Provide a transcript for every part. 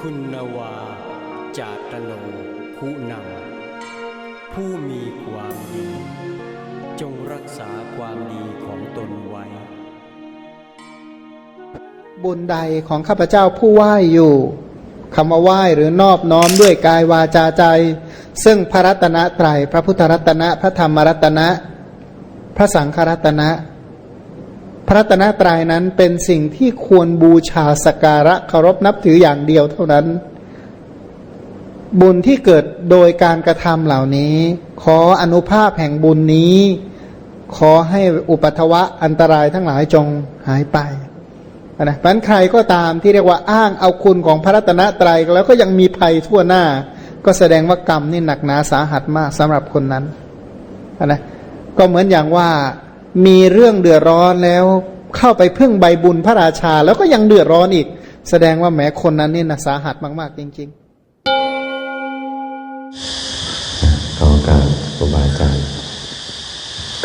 ຄຸນນະວາ ຈາຕະໂນ ຄຸນຳ ຜູ້ມີຄວາມດີ ຈົ່ງຮັກສາຄວາມດີຂອງຕົນໄວ້. ບຸນໃດຂອງຂ້າພະເຈົ້າຜູ້ໄຫວ້ຢູ່ ຄຳວ່າໄຫວ້ ຫຼື ນອບນ້ອມດ້ວຍກາຍ ວາຈາ ໃຈ ເຊິ່ງພະລັດຕະນະໄຕຣ ພະພຸດທະລັດຕະນະ ພະທຳມະລັດຕະນະ ພະສັງຄະລັດຕະນະ ພະລັດຕະນະໄຕຣນັ້ນເປັນສິ່ງທີ່ຄວນບູຊາສັກກາລະເຄົາລົບນັບຖືຢ່າງດຽວເທົ່ານັ້ນ. ບຸນທີ່ເກີດໂດຍການກະທຳເຫຼົ່ານີ້ ຂໍອະນຸພາບແຫ່ງບຸນນີ້ ຂໍໃຫ້ອຸປັດທະວະອັນຕະລາຍທັງຫຼາຍຈົ່ງຫາຍໄປ. ນະ ມັນໃຄກໍຕາມທີ່ເອີ້ນວ່າອ້າງເອົາຄຸນຂອງພະລັດຕະນະໄຕຣ ແລ້ວກໍຍັງມີໄພທົ່ວໜ້າ ກໍສະແດງວ່າກຳນີ້ໜັກໜາສາຫັດມາກສຳລັບຄົນນັ້ນ. ນະ ກໍເໝືອນຢ່າງວ່າມີເລື່ອງເດືອດຮ້ອນແລ້ວ ເຂົ້າໄປເພິ່ງໃບບຸນພະລາຊາ ແລ້ວກໍຍັງເດືອດຮ້ອນອີກ ສະແດງວ່າແໝຄົນນັ້ນນີ້ນະສາຫັດມາກໆ ຈິງໆ. ຂໍໂອກາດຄູບາອາຈານ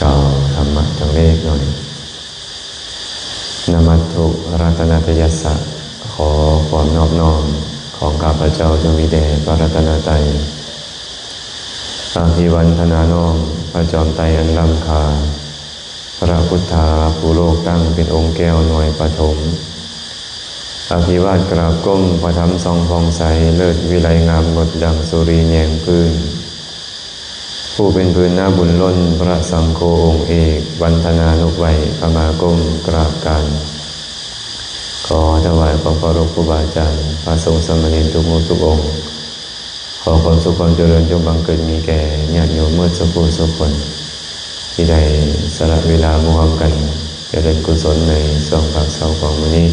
ກ່າວທຳມະຈັກເລັກນ້ອຍ. Namatthu ratanattayassa. ຂໍຄວາມນອບນ້ອມຂອງຂ້າພະເຈົ້າຈົ່ງມີແດ່ພະລັດຕະນະໄຕ. Abhivandana. ນ້ອມພະຈອມໄຕອັນລ້ຳຄ່າ ພະພຸດທາ ຜູ້ໂລກຕັ້ງເປັນອົງແກ້ວໜ່ວຍປະຖົມ. ອະພິວາດກາບກົ້ມພະທຳສ່ອງຜ່ອງໃສ ເລີດວິໄລງາມງົດດັ່ງສຸຣີແຍງພື້ນ. ຜູ້ເປັນພື້ນນາບຸນລົ້ນ ພະສັງໂຄອົງເອກ ວັນທະນານຸໄຫວ້ ຂະມາກົ້ມກາບການ. ຂໍຖວາຍຄວາມເຄົາລົບຄູບາອາຈານ ພະສົງສາມະເນນທຸກຮູບທຸກອົງ. ຂໍຄວາມສຸກຄວາມຈະເລີນຈົ່ງບັງເກີດມີແກ່ຍາດໂຍມໝົດສູ່ຜູ້ສູ່ຄົນ ທີ່ໄດ້ສະຫຼະເວລາມາຮ່ວມກັນຈະເລີນກຸສົນໃນຊ່ວງພາກເຊົ້າຂອງມື້ນີ້.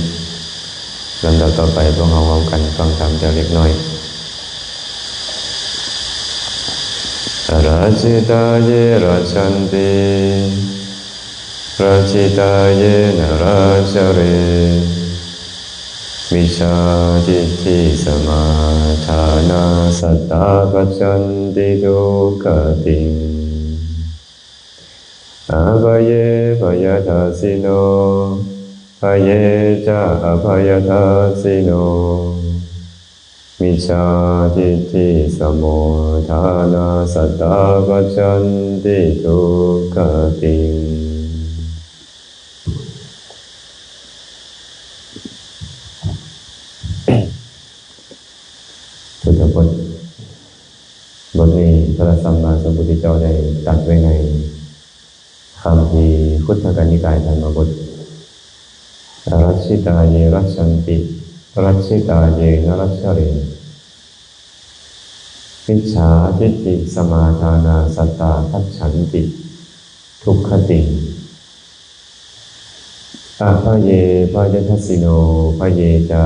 ລຳດັບຕໍ່ໄປ ພວກເຮົາຮ່ວມກັນຟັງທຳຈັກເລັກນ້ອຍ. Racitā ye racchanti, racitā ye na raccare, micchādiṭṭhisamādānā sattā gacchanti duggatiṃ. Abhaye bhayadassino, bhaye ca abhayadassino, micchādiṭṭhisamādānā sattā gacchanti duggatiṃ. ພຸດທະບົດ ບົດນີ້ພະສຳມາສຳພຸດທະເຈົ້າໄດ້ຕັດໄວ້ໃນຄຳພີຄຸດທະກະນິກາຍທຳມະບົດ. Racitā ye racchanti, racitā ye na raccare, micchādiṭṭhisamādānā sattā gacchanti duggatiṃ. Abhaye bhayadassino, bhaye ca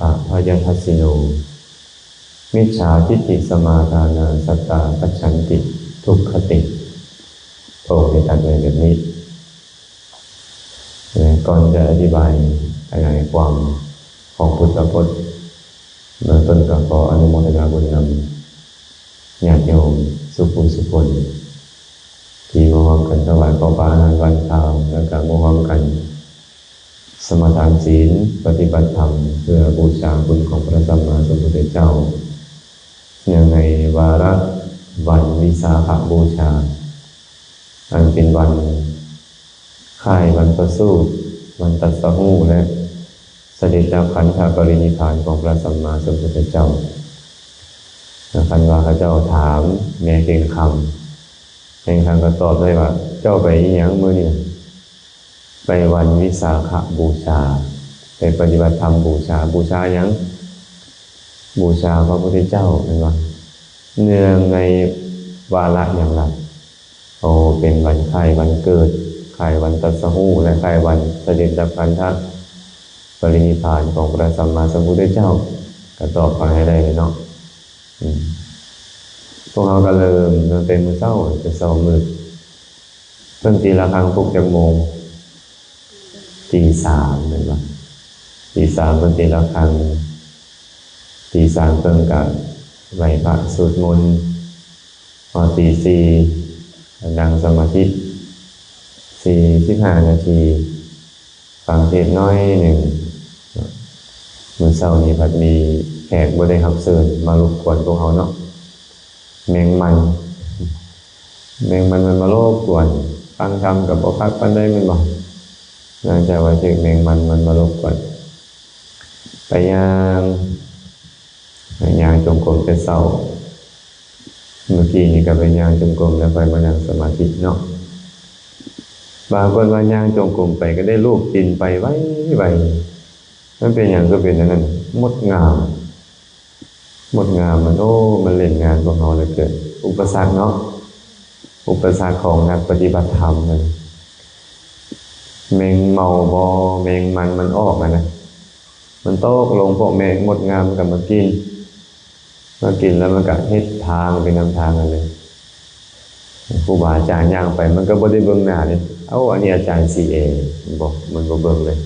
abhayadassino, micchādiṭṭhisamādānā sattā gacchanti duggatiṃ. ພະອົງໄດ້ຕັດໄວ້ແບບນີ້. ແລະ ກ່ອນຈະອະທິບາຍຂະຫຍາຍຄວາມຂອງພຸດທະພົດ, ເບື້ອງຕົ້ນກໍຂໍອະນຸໂມທະນາບຸນນຳຍາດໂຍມສູ່ຜູ້ສູ່ຄົນ ທີ່ມາຮ່ວມກັນຖວາຍເຂົ້າປາອາຫານຫວານຄາວ ແລ້ວກໍມາຮ່ວມກັນສະມາທານສິນ ປະຕິບັດທຳ ເພື່ອບູຊາຄຸນຂອງພະສຳມາສຳພຸດທະເຈົ້າ ເນື່ອງໃນວາລະວັນວິສາຂະບູຊາ ອັນເປັນວັນຄ້າຍວັນປະສູດ, ວັນຕັດສະຮູ້ ແລະ ສະເດັດດັບຂັນທະປະລິນິບພານຂອງພະສຳມາສຳພຸດທະເຈົ້າ. ຄັນວ່າເຂົາເຈົ້າຖາມແມ່ເຄັ່ງຄຳ, ແມ່ເຄັ່ງຄຳກໍຕອບໄດ້ວ່າ, ເຈົ້າໄປອີ່ຫຍັງມື້ນີ້? ໄປວັນວິສາຂະບູຊາ, ໄປປະຕິບັດທຳບູຊາ. ບູຊາຫຍັງ? ບູຊາພະພຸດທະເຈົ້າ, ແມ່ນບໍ່? ເນື່ອງໃນວາລະຫຍັງລະ? ໂອ, ເປັນວັນຄ້າຍວັນເກີດ, ຄ້າຍວັນຕັດສະຮູ້ ແລະ ຄ້າຍວັນສະເດັດດັບຂັນທະປະລິນິບພານຂອງພະສຳມາສຳພຸດທະເຈົ້າ. ກໍຕອບເຂົາໃຫ້ໄດ້ເນາະ. ອືມ ພວກເຮົາກໍເລີ່ມຕັ້ງແຕ່ມື້ເຊົ້າ, ແຕ່ເຊົ້າມືດ. ເພິ່ນຕີລະຄັງປຸກຈັກໂມງ? ຕີສາມ ແມ່ນບໍ່? ຕີສາມເພິ່ນຕີລະຄັງ, ຕີສາມເພິ່ນກະໄຫວ້ພະ ສວດມົນ, ຮອດຕີສີ່ ນັ່ງສະມາທິສີ່ສິບຫ້ານາທີ, ຟັງເທດໜ້ອຍໜຶ່ງ. ມື້ເຊົ້ານີ້ພັດມີ ແຂກບໍ່ໄດ້ຮັບເຊີນມາລົບກວນພວກເຮົາເນາະ. ແມງມັນ ແມງມັນມັນມາລົບກວນ, ຟັງທຳກໍບໍ່ຄັກປານໃດແມ່ນບໍ່? ຫຼັງຈາກວ່າຖືກແມງມັນມັນມາລົບກວນ ໄປຍ່າງ ຍ່າງຈົງກົມແຕ່ເຊົ້າ. ເມື່ອກີ້ນີ້ກໍໄປຍ່າງຈົງກົມແລ້ວຄ່ອຍມານັ່ງສະມາທິເນາະ. ບາງຄົນວ່າຍ່າງຈົງກົມໄປກໍໄດ້ລູບຕີນໄປໄວໆ. ມັນເປັນຫຍັງຄືເປັນອັນນັ້ນ? ມົດງາມ ມົດງາມມັນ ໂອ້ ມັນຫຼິ້ນງານພວກເຮົາເຫຼືອເກີນ. ອຸປະສັກເນາະ, ອຸປະສັກຂອງນັກປະຕິບັດທຳນັ້ນ ແມງເມົາບໍ່ ແມງມັນມັນອອກຫັ້ນນະ ມັນຕົກລົງ ພວກແມງມົດງາມມັນກໍມາກິນ ມາກິນແລ້ວມັນກໍເຮັດທາງໄປນຳທາງນັ້ນເລີຍ. ຄູບາອາຈານຍ່າງໄປ ມັນກໍບໍ່ໄດ້ເບິ່ງໜ້າເດ້. ເອົ້າ ອັນນີ້ອາຈານສີເອ ບໍ່ ມັນບໍ່ເບິ່ງເລີຍ.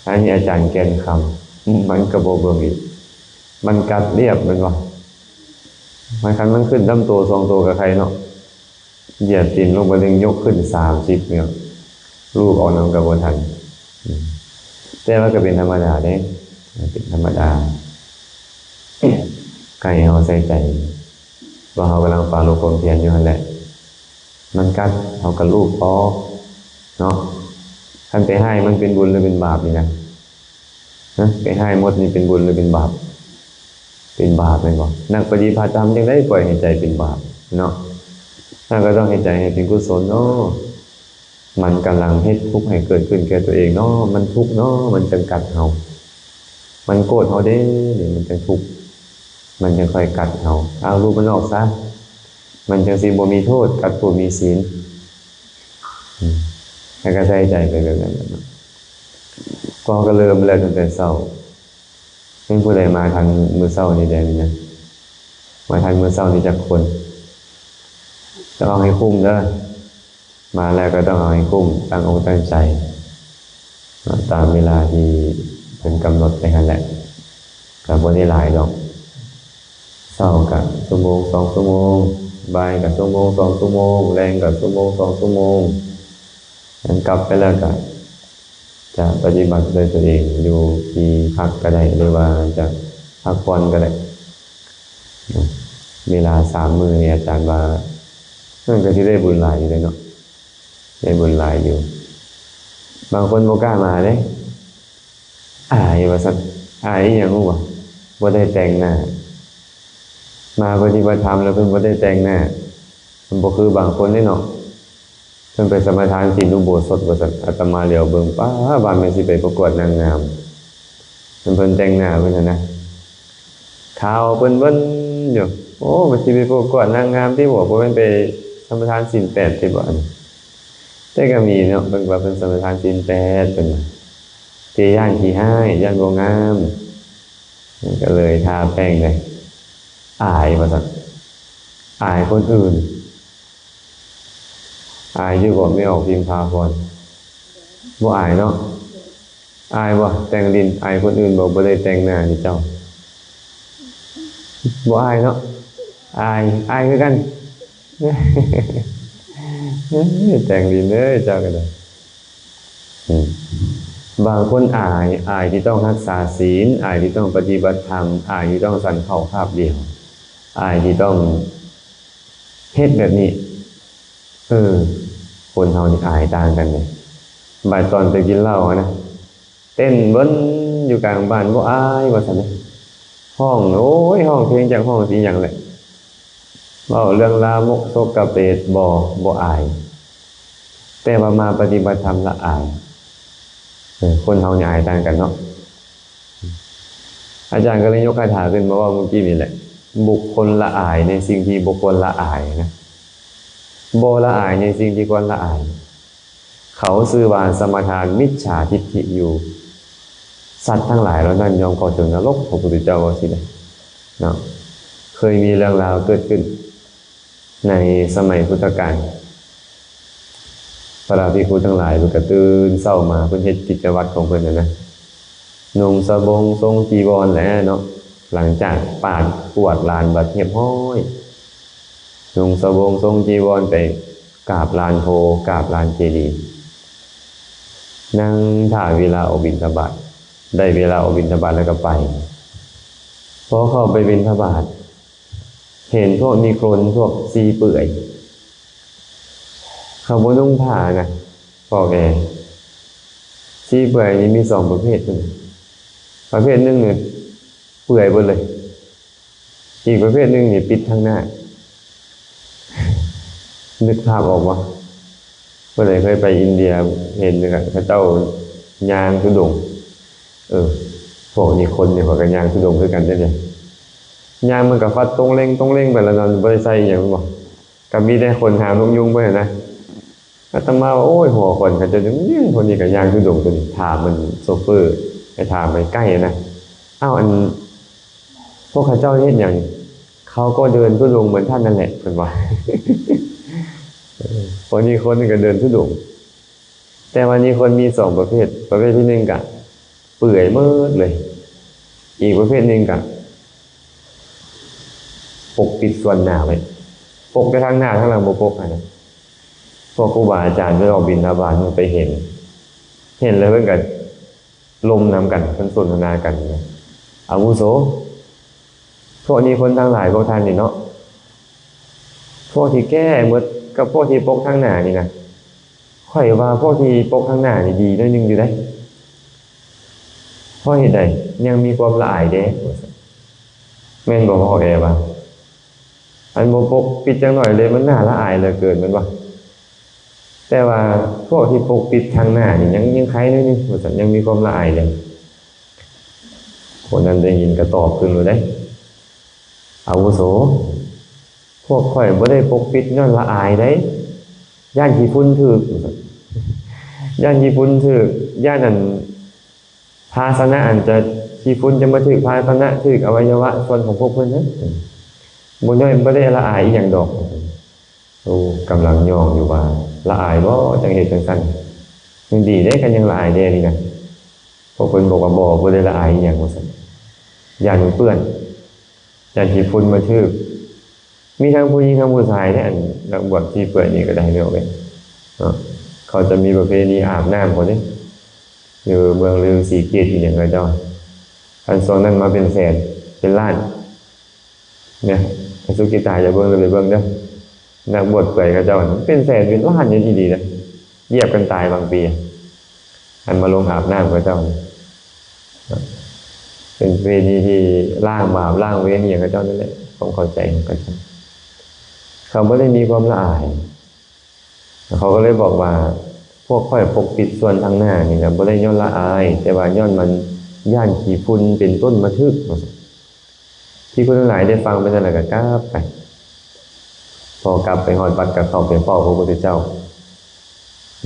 ອັນນີ້ອາຈານແກ່ນຄຳ ມັນກໍບໍ່ເບິ່ງອີກ. ມັນກັດລຽບແມ່ນບໍ່? ມັນ ຄັນມັນຂຶ້ນນຳໂຕສອງໂຕກໍໄຄເນາະ. ຢຽບຕີນລົງໄປເລີຍ ຍົກຂຶ້ນສາມສິບແນວ ລູບອອກນຳກໍບໍ່ທັນ. ອືມ ແຕ່ວ່າກໍເປັນທຳມະດາເດ້ ເປັນທຳມະດາ. ໃຫ້ເຮົາໃສ່ໃຈວ່າເຮົາກຳລັງປາລົບຄວາມພຽນຢູ່ຫັ້ນແຫຼະ. ມັນກັດ ເຮົາກໍລູບອອກເນາະ. ຄັນໄປຮ້າຍມັນເປັນບຸນຫຼືເປັນບາບນີ້ນະ? ຮະ ໄປຮ້າຍມົດນີ້ເປັນບຸນຫຼືເປັນບາບ? ເປັນບາບແມ່ນບໍ່? ນັກປະຕິບັດທຳຈັ່ງໃດປ່ອຍໃຫ້ໃຈເປັນບາບເນາະ? ເຮົາກໍຕ້ອງເຮັດໃຈໃຫ້ເປັນກຸສົນເນາະ. ມັນກຳລັງເຮັດທຸກໃຫ້ເກີດຂຶ້ນແກ່ຕົວເອງເນາະ. ມັນທຸກເນາະ ມັນຈັ່ງກັດເຮົາ. ມັນໂກດເຮົາເດ້ ນີ້ມັນຈັ່ງທຸກ ມັນຈັ່ງຄ່ອຍກັດເຮົາ. ເອົາ ລູບມັນອອກຊະ ມັນຈັ່ງຊິບໍ່ມີໂທດກັບຜູ້ມີສິນ. ອືມ ໃຫ້ກະໃສ່ໃຈໄປແບບນັ້ນແຫຼະເນາະ. ພວກເຮົາກໍເລີ່ມແລ້ວຕັ້ງແຕ່ເຊົ້າ. ແມ່ນຜູ້ໃດມາທັນມື້ເຊົ້ານີ້ແດ່ນີ້ນະ? ມາທັນມື້ເຊົ້ານີ້ຈັກຄົນ? ຕ້ອງເອົາໃຫ້ຄຸ້ມເດີ. ມາແລ້ວກໍຕ້ອງເອົາໃຫ້ຄຸ້ມ, ຕັ້ງອົກຕັ້ງໃຈເນາະ ຕາມເວລາທີ່ເພິ່ນກຳນົດໄປຫັ້ນແຫຼະ. ກໍບໍ່ໄດ້ຫຼາຍດອກ. ເຊົ້າກະຊົ່ວໂມງສອງຊົ່ວໂມງ, ບ່າຍກະຊົ່ວໂມງສອງຊົ່ວໂມງ, ແລງກະຊົ່ວໂມງສອງຊົ່ວໂມງ. ຫຼັງກັບໄປແລ້ວກະຈະປະຕິບັດດ້ວຍຕົວເອງ ຢູ່ທີ່ພັກກະໄດ້ ຫຼືວ່າຈະພັກຜ່ອນກະໄດ້. ເວລາສາມມື້ນີ້ ອາຈານວ່າ ມັນກະຊິໄດ້ບຸນຫຼາຍຢູ່ເດເນາະ, ໄດ້ບຸນຫຼາຍຢູ່. ບາງຄົນບໍ່ກ້າມາເດ້. ອາຍວ່າຊັ້ນ. ອາຍອີ່ຫຍັງຮູ້ບໍ່? ບໍ່ໄດ້ແຕ່ງໜ້າ. ມາປະຕິບັດທຳແລ້ວເພິ່ນບໍ່ໄດ້ແຕ່ງໜ້າ ມັນບໍ່ຄືບາງຄົນເດ້ເນາະ. ເພິ່ນໄປສະມາທານສິນອຸໂບສົດວ່າຊັ້ນ. ອາດຕະມາຫຼຽວເບິ່ງ ປ້າ ວ່າແມ່ນຊິໄປປະກວດນາງງາມ. ເພິ່ນ ເພິ່ນແຕ່ງໜ້າເພິ່ນຫັ້ນນະ. ຂາວເປີ້ນເວີ້ນຢູ່. ໂອ້ ມັນຊິໄປປະກວດນາງງາມຕິບໍ? ບໍ່ແມ່ນໄປສະມາທານສິນແປດຕິບໍ? ອັນ ແຕ່ກໍມີເນາະ ເພິ່ນວ່າເພິ່ນສະມາທານສິນແປດ ເພິ່ນວ່າ. ແຕ່ຢ້ານຂີ້ຮ້າຍ ຢ້ານບໍ່ງາມ ກໍເລີຍທາແປ້ງໄດ້. ອາຍວ່າຊັ້ນ. ອາຍຄົນອື່ນ. ອາຍຢູ່ບໍ່ ແມ່ອອກພິມພາພອນ? ບໍ່ອາຍເນາະ. ອາຍບໍ່? ແຕ່ງຫຼິ້ນ ອາຍຄົນອື່ນບໍ່? ບໍ່ໄດ້ແຕ່ງໜ້ານີ້ເຈົ້າ ບໍ່ອາຍເນາະ. ອາຍ ອາຍຄືກັນ. ແຕ່ງຫຼິ້ນເດີເຈົ້າກໍໄດ້. ອືມ ບາງຄົນອາຍ ອາຍທີ່ຕ້ອງຮັກສາສິນ, ອາຍທີ່ຕ້ອງປະຕິບັດທຳ, ອາຍທີ່ຕ້ອງສັນເຂົ້າຄາບດຽວ, ອາຍທີ່ຕ້ອງ ເຮັດແບບນີ້. ເອີ ຄົນເຮົານີ້ອາຍຕ່າງກັນເດ້. ບາດຕອນໄປກິນເຫຼົ້າຫັ້ນນະ ເຕັ້ນເວີ້ນຢູ່ກາງບ້ານ ບໍ່ອາຍວ່າຊັ້ນເດ້. ຮ້ອງ ໂອ້ຍ ຮ້ອງເພງຈັກຮ້ອງຊິຫຍັງແຫຼະ. ເວົ້າເລື່ອງລາມົກສົກກະເປດ ບໍ່ ບໍ່ອາຍ. ແຕ່ວ່າມາປະຕິບັດທຳລະອາຍ. ເອີ ຄົນເຮົານີ້ອາຍຕ່າງກັນເນາະ. ອາຈານກໍເລີຍຍົກຄາຖາຂຶ້ນມາເວົ້າມື້ກີ້ນີ້ແຫຼະ, ບຸກຄົນລະອາຍໃນສິ່ງທີ່ບໍ່ຄວນລະອາຍນະ, ບໍ່ລະອາຍໃນສິ່ງທີ່ຄວນລະອາຍ. ເຂົາຊື່ວ່າສະມາທານມິດສາທິດຖິຢູ່. ສັດທັງຫຼາຍເຫຼົ່ານັ້ນຍ່ອມເຂົ້າເຖິງນະລົກ, ພະພຸດທະເຈົ້າເວົ້າຊີ້ເດ້ເນາະ. ເຄີຍມີເລື່ອງລາວເກີດຂຶ້ນ ໃນສະໄໝພຸດທະການ, ພະພິກຂຸທັງຫຼາຍເພິ່ນກະຕື່ນເຊົ້າມາ ເພິ່ນເຮັດກິດຈະວັດຂອງເພິ່ນຫັ້ນນະ, ນຸ່ງສະບົງ ຊົງຈີວອນແຫຼະເນາະ. ຫຼັງຈາກປາດກວາດລານບັດຮຽບຮ້ອຍ, ນຸ່ງສະບົງ ຊົງຈີວອນ ໄປກາບລານໂພ ກາບລານເຈດີ, ນັ່ງຖ້າເວລາອອກບິນທະບາດ. ໄດ້ເວລາອອກບິນທະບາດແລ້ວກໍໄປ. ພໍເຂົ້າໄປບິນທະບາດ ເຫັນພວກນິຄົນ ພວກຊີເປື່ອຍ ເຂົາບໍ່ນຸ່ງຜ້ານະ ພວກແອ ຊີເປື່ອຍນີ້ມີສອງປະເພດພຸ້ນນະ. ປະເພດໜຶ່ງນີ້ເປື່ອຍເບິດເລີຍ, ອີກປະເພດໜຶ່ງນີ້ປິດທາງໜ້າ. ນຶກພາບອອກບໍ່? ຜູ້ໃດເຄີຍໄປອິນເດຍເຫັນຢູ່ ເຂົາເຈົ້າຍ່າງທຸດົງ. ເອີ ພວກນີ້ຄົນນີ້ເຂົາກໍຍ່າງທຸດົງຄືກັນເດ້. ຍ່າງມັນກໍຟັດຕົງເລັງຕົງເລັງໄປແລ້ວເນາະ, ບໍ່ໄດ້ໃສ່ອີ່ຫຍັງແມ່ນບໍ່? ກໍມີແຕ່ຂົນຫາງນົກຍຸງໄປຫັ້ນນະ. ອາດຕະມາວ່າ ໂອ້ຍ ຫົວຂວັນ ເຂົາເຈົ້າຈັ່ງ ຄົນນີ້ກໍຍ່າງທຸດົງຕົວນີ້. ຖາມມັນໂຊເຟີ ໄປຖາມໃກ້ໆນະ, ອ້າວ ອັນ ພວກເຂົາເຈົ້າເຮັດຫຍັງ? ເຂົາກໍເດີນທຸດົງເໝືອນທ່ານນັ້ນແຫຼະ ເພິ່ນວ່າ. ເອີ ພວກນີ້ຄົນກໍເດີນທຸດົງ. ແຕ່ວ່ານີ້ຄົນມີສອງປະເພດ, ປະເພດທີໜຶ່ງກະເປື່ອຍໝົດເລີຍ, ອີກປະເພດໜຶ່ງກະປົກປິດສ່ວນໜ້າໄວ້, ປົກແຕ່ທາງໜ້າ, ທາງຫຼັງບໍ່ປົກຫັ້ນນະ. ພວກຄູບາອາຈານເພິ່ນອອກບິນທະບາດ ເພິ່ນໄປເຫັນ, ເຫັນແລ້ວເພິ່ນກະລົມນຳກັນ, ເພິ່ນສົນທະນາກັນນະ, ອາວຸໂສ ພວກນີ້ຄົນທັງຫຼາຍພວກທ່ານນີ້ເນາະ, ພວກທີ່ແກ້ໝົດກັບພວກທີ່ປົກທາງໜ້ານີ້ນະ, ຂ້ອຍວ່າພວກທີ່ປົກທາງໜ້ານີ້ດີໜ້ອຍໜຶ່ງຢູ່ເດ້. ເພາະເຫດໃດ? ຍັງມີຄວາມລະອາຍເດ້ ວ່າຊັ້ນ. ແມ່ນບໍ່ ເວົ້າແອວ່າ ອັນບໍ່ປົກປິດຈັກໜ້ອຍເລີຍ ມັນໜ້າລະອາຍເຫຼືອເກີນ ແມ່ນບໍ່? ແຕ່ວ່າພວກທີ່ປົກປິດທາງໜ້ານີ້ ຍັງ ຍັງໄຄໜ້ອຍໜຶ່ງ ວ່າຊັ້ນ, ຍັງມີຄວາມລະອາຍເດ້. ຄົນນັ້ນໄດ້ຍິນກໍຕອບຄືນໂລດເດ້, ອາວຸໂສ ພວກຂ້ອຍບໍ່ໄດ້ປົກປິດຍ້ອນລະອາຍໃດ, ຢ້ານຂີ້ຝຸ່ນຖືກ, ຢ້ານຂີ້ຝຸ່ນຖືກ, ຢ້ານອັນ ພາຊະນະອັນຈະ ຂີ້ຝຸ່ນຈະມາຖືກພາຊະນະ, ຖືກອະໄວຍະວະສ່ວນຂອງພວກເພິ່ນເນາະ. ບໍ່ຍ້ອຍ ບໍ່ໄດ້ລະອາຍອີ່ຫຍັງດອກ. ໂອ້ ກຳລັງຍ້ອງຢູ່ວ່າ ລະອາຍບໍ່ ຈັ່ງເຮັດຈັ່ງຊັ້ນ. ຍັງດີເດ້ ຄັນຍັງລະອາຍແດ່ນີ້ນະ. ພວກເພິ່ນບອກວ່າ ບໍ່ ບໍ່ໄດ້ລະອາຍອີ່ຫຍັງ ວ່າຊັ້ນ, ຢ້ານມັນເປື້ອນ, ຢ້ານຂີ້ຝຸ່ນມາຖືກ. ມີທັງຜູ້ຍິງທັງຜູ້ຊາຍເດ້ ອັນນັກບວດທີ່ເປີດນີ້ກໍໄດ້ ແມ່ນບໍ່ເອີຍເນາະ. ເຂົາຈະມີປະເພນີອາບນ້ຳເຂົາເດ້ ຢູ່ເມືອງລື ສີເກດອີ່ຫຍັງເຂົາເຈົ້າ, ຄັນຊ່ວງນັ້ນມາເປັນແສນເປັນລ້ານ. ເນຍ ໃຫ້ສຸກິດຕາຈະເບິ່ງ ໄປເບິ່ງເດີ, ນັກບວດເປີດເຂົາເຈົ້າເປັນແສນເປັນລ້ານຢູ່ດີໆນະ. ຢຽບກັນຕາຍບາງປີ, ອັນມາລົງອາບນ້ຳເຂົາເຈົ້ານີ້ ເປັນປະເພນີທີ່ລ້າງບາບລ້າງເວນອີ່ຫຍັງເຂົາເຈົ້ານັ້ນແຫຼະ, ຄວາມເຂົ້າໃຈຂອງເຂົາເຈົ້າ. ເຂົາບໍ່ໄດ້ມີຄວາມລະອາຍ, ເຂົາກໍເລີຍບອກວ່າ ພວກຂ້ອຍປົກປິດສ່ວນທາງໜ້ານີ້ນະ ບໍ່ໄດ້ຍ້ອນລະອາຍ, ແຕ່ວ່າຍ້ອນມັນຢ້ານຂີ້ຝຸ່ນເປັນຕົ້ນມາຖືກ ວ່າຊັ້ນ. ທີ່ຄົນທັງຫຼາຍໄດ້ຟັງໄປນັ້ນແລ້ວກໍກັບໄປ, ພໍກັບໄປຮອດວັດກໍເຂົ້າໄປເຝົ້າພະພຸດທະເຈົ້າ,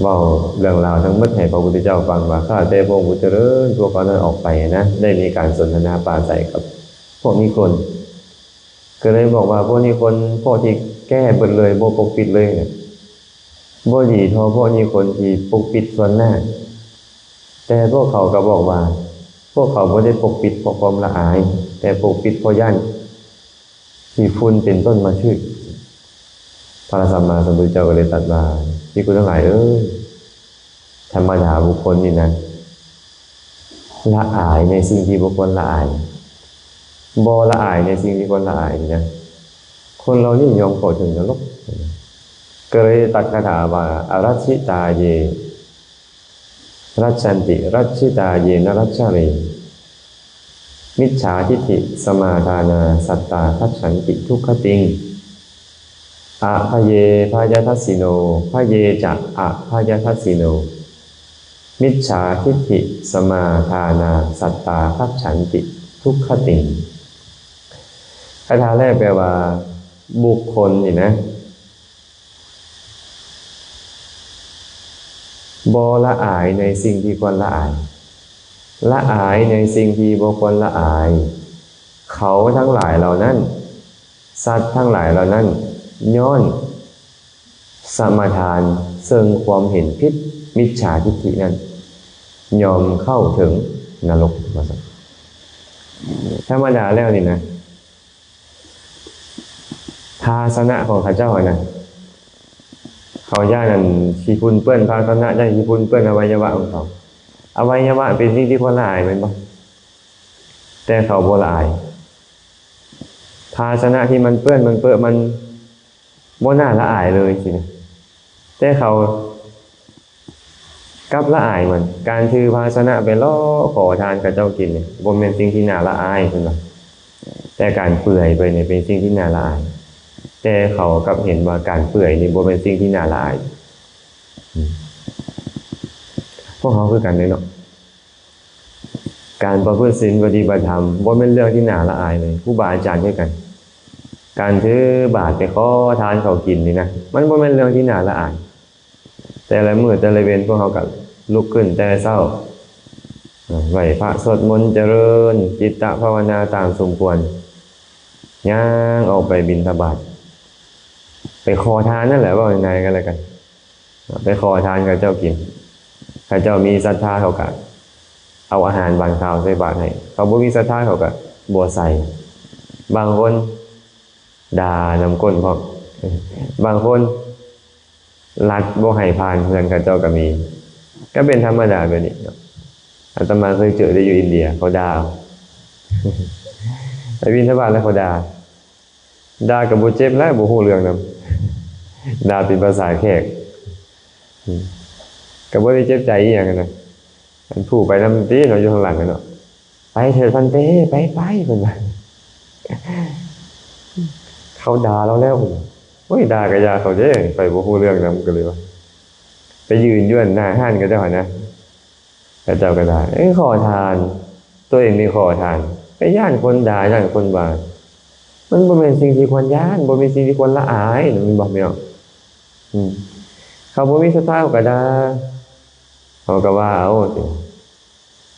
ເວົ້າເລື່ອງລາວທັງໝົດໃຫ້ພະພຸດທະເຈົ້າຟັງວ່າ ຂ້າແຕ່ພະອົງຜູ້ຈະເລີນ, ພວກເຂົານັ້ນອອກໄປນະ, ໄດ້ມີການສົນທະນາປາໄສກັບພວກນິຄົນ, ກໍເລີຍບອກວ່າ ພວກນິຄົນ ພວກທີ່ແກ້ເບິດເລີຍ ບໍ່ປົກປິດເລີຍນະ ບໍ່ດີເທົ່າພວກນີ້ຄົນທີ່ປົກປິດສ່ວນໜ້າ. ແຕ່ພວກເຂົາກໍບອກວ່າ ພວກເຂົາບໍ່ໄດ້ປົກປິດເພາະຄວາມລະອາຍ, ແຕ່ປົກປິດເພາະຢ້ານຂີ້ຝຸ່ນເປັນຕົ້ນມາຖືກ. ພະສຳມາສຳພຸດທະເຈົ້າກໍເລີຍຕັດວ່າ ພິກຂຸທັງຫຼາຍເອີຍ, ທຳມະດາບຸກຄົນນີ້ນະ ລະອາຍໃນສິ່ງທີ່ບໍ່ຄວນລະອາຍ, ບໍ່ລະອາຍໃນສິ່ງທີ່ຄວນລະອາຍນີ້ນະ, ຄົນເຫຼົ່ານີ້ຍ່ອມເຂົ້າເຖິງນະລົກ. ກໍເລີຍຕັດຄາຖາວ່າ ອະຣັດຊິຕາເຢ ຣັດຊັນຕິ ຣັດຊິຕາເຢນະຣັດສະເຣ, ມິດສາທິດຖິສະມາທານາ ສັດຕາທັດສັນຕິທຸກຄະຕິງ. ອະພະເຢພະຍະທັດສິໂນ ພະເຢຈະອະພະຍະທັດສິໂນ, ມິດສາທິດຖິສະມາທານາ ສັດຕາທັດສັນຕິທຸກຄະຕິງ. ຄາຖາແລກແປວ່າ ບຸກຄົນນີ້ນະ ບໍ່ລະອາຍໃນສິ່ງທີ່ຄວນລະອາຍ, ລະອາຍໃນສິ່ງທີ່ບໍ່ຄວນລະອາຍ. ເຂົາທັງຫຼາຍເຫຼົ່ານັ້ນ, ສັດທັງຫຼາຍເຫຼົ່ານັ້ນ, ຍ້ອນສະມາທານເຊິ່ງຄວາມເຫັນຜິດ ມິດສາທິດຖິນັ້ນ, ຍ່ອມເຂົ້າເຖິງນະລົກ. ວ່າຊັ້ນ. ທຳມະດາແລ້ວນີ້ນະ ພາຊະນະຂອງເຂົາເຈົ້າຫັ້ນນະ, ເຂົາຢ້ານອັນຂີ້ຝຸ່ນເປື້ອນພາຊະນະ, ຢ້ານຂີ້ຝຸ່ນເປື້ອນອະໄວຍະວະຂອງເຂົາ. ອະໄວຍະວະເປັນສິ່ງທີ່ຄວນລະອາຍແມ່ນບໍ່? ແຕ່ເຂົາບໍ່ລະອາຍ. ພາຊະນະທີ່ມັນເປື້ອນມັນເປິະ ມັນບໍ່ໜ້າລະອາຍເລີຍຊີ້ນະ ແຕ່ເຂົາກັບລະອາຍມັນ. ການຖືພາຊະນະໄປລໍຂໍທານເຂົາເຈົ້າກິນນີ້ ບໍ່ແມ່ນສິ່ງທີ່ໜ້າລະອາຍ ເພິ່ນວ່າ, ແຕ່ການເປື່ອຍໄປນີ້ເປັນສິ່ງທີ່ໜ້າລະອາຍ. ແຕ່ເຂົາກັບເຫັນວ່າການເປື່ອຍນີ້ບໍ່ແມ່ນສິ່ງທີ່ໜ້າລະອາຍ. ອືມ ພວກເຮົາຄືກັນເດ້ເນາະ. ການປະພຶດສິນປະຕິບັດທຳ ບໍ່ແມ່ນເລື່ອງທີ່ໜ້າລະອາຍເລີຍ. ຄູບາອາຈານຄືກັນ, ການຖືບາດໄປຂໍທານເຂົາກິນນີ້ນະ ມັນບໍ່ແມ່ນເລື່ອງທີ່ໜ້າລະອາຍ. ແຕ່ລະມື້ແຕ່ລະເວັນ ພວກເຮົາກໍລຸກຂຶ້ນແຕ່ເຊົ້າ, ໄຫວ້ພະ ສວດມົນ ຈະເລີນຈິດຕະພາວະນາຕາມສົມຄວນ, ຍ່າງອອກໄປບິນທະບາດ, ໄປຂໍທານນັ້ນແຫຼະ ເວົ້າງ່າຍໆກໍແລ້ວກັນ. ໄປຂໍທານເຂົາເຈົ້າກິນ. ເຂົາເຈົ້າມີສັດທາ ເຂົາກະເອົາອາຫານຫວານຄາວໃສ່ບາດໃຫ້, ເຂົາບໍ່ມີສັດທາ ເຂົາກະບໍ່ໃສ່. ບາງຄົນດ່ານຳກົ້ນພ້ອມ, ບາງຄົນລັດບໍ່ໃຫ້ຜ່ານເຮືອນເຂົາເຈົ້າກະມີ. ກະເປັນທຳມະດາແບບນີ້ເນາະ. ອາດຕະມາເຄີຍເຈີໄດ້ຢູ່ອິນເດຍ, ເຂົາດ່າເອົາ. ໄປບິນທະບາດແລ້ວເຂົາດ່າ. ດ່າກໍບໍ່ເຈັບແລ້ວ, ບໍ່ຮູ້ເລື່ອງນຳ, ດ່າເປັນພາສາແຂກ, ອືມ ກໍບໍ່ໄດ້ເຈັບໃຈອີ່ຫຍັງນະ. ອັນຜູ້ໄປນຳຕິເນາະ, ຢູ່ຂ້າງຫຼັງນະເນາະ, ໄປເຖີດພັນເຕ, ໄປໆ ເພິ່ນວ່າ. ເຂົາດ່າລາວແລ້ວ, ໂອ້ຍ ດ່າກໍຢ່າເຂົາເດ້, ຂ້ອຍບໍ່ຮູ້ເລື່ອງນຳ ກໍເລີຍວ່າ ໄປຢືນຢູ່ອັນໜ້າຮ້ານເຂົາເຈົ້າຫັ້ນນະ. ເຂົາເຈົ້າກໍດ່າ, ເອີ ຂໍທານ, ຕົວເອງນີ້ຂໍທານ, ໄປຢ້ານຄົນດ່າ, ຢ້ານຄົນວ່າ. ມັນບໍ່ແມ່ນສິ່ງທີ່ຄວນຢ້ານ, ບໍ່ແມ່ນສິ່ງທີ່ຄວນລະອາຍນະ, ແມ່ນບໍ່ ພີ່ນ້ອງ? ອືມ ເຂົາບໍ່ມີສັດທາ ເຂົາກໍດ່າ, ເຂົາກໍວ່າເອົາ,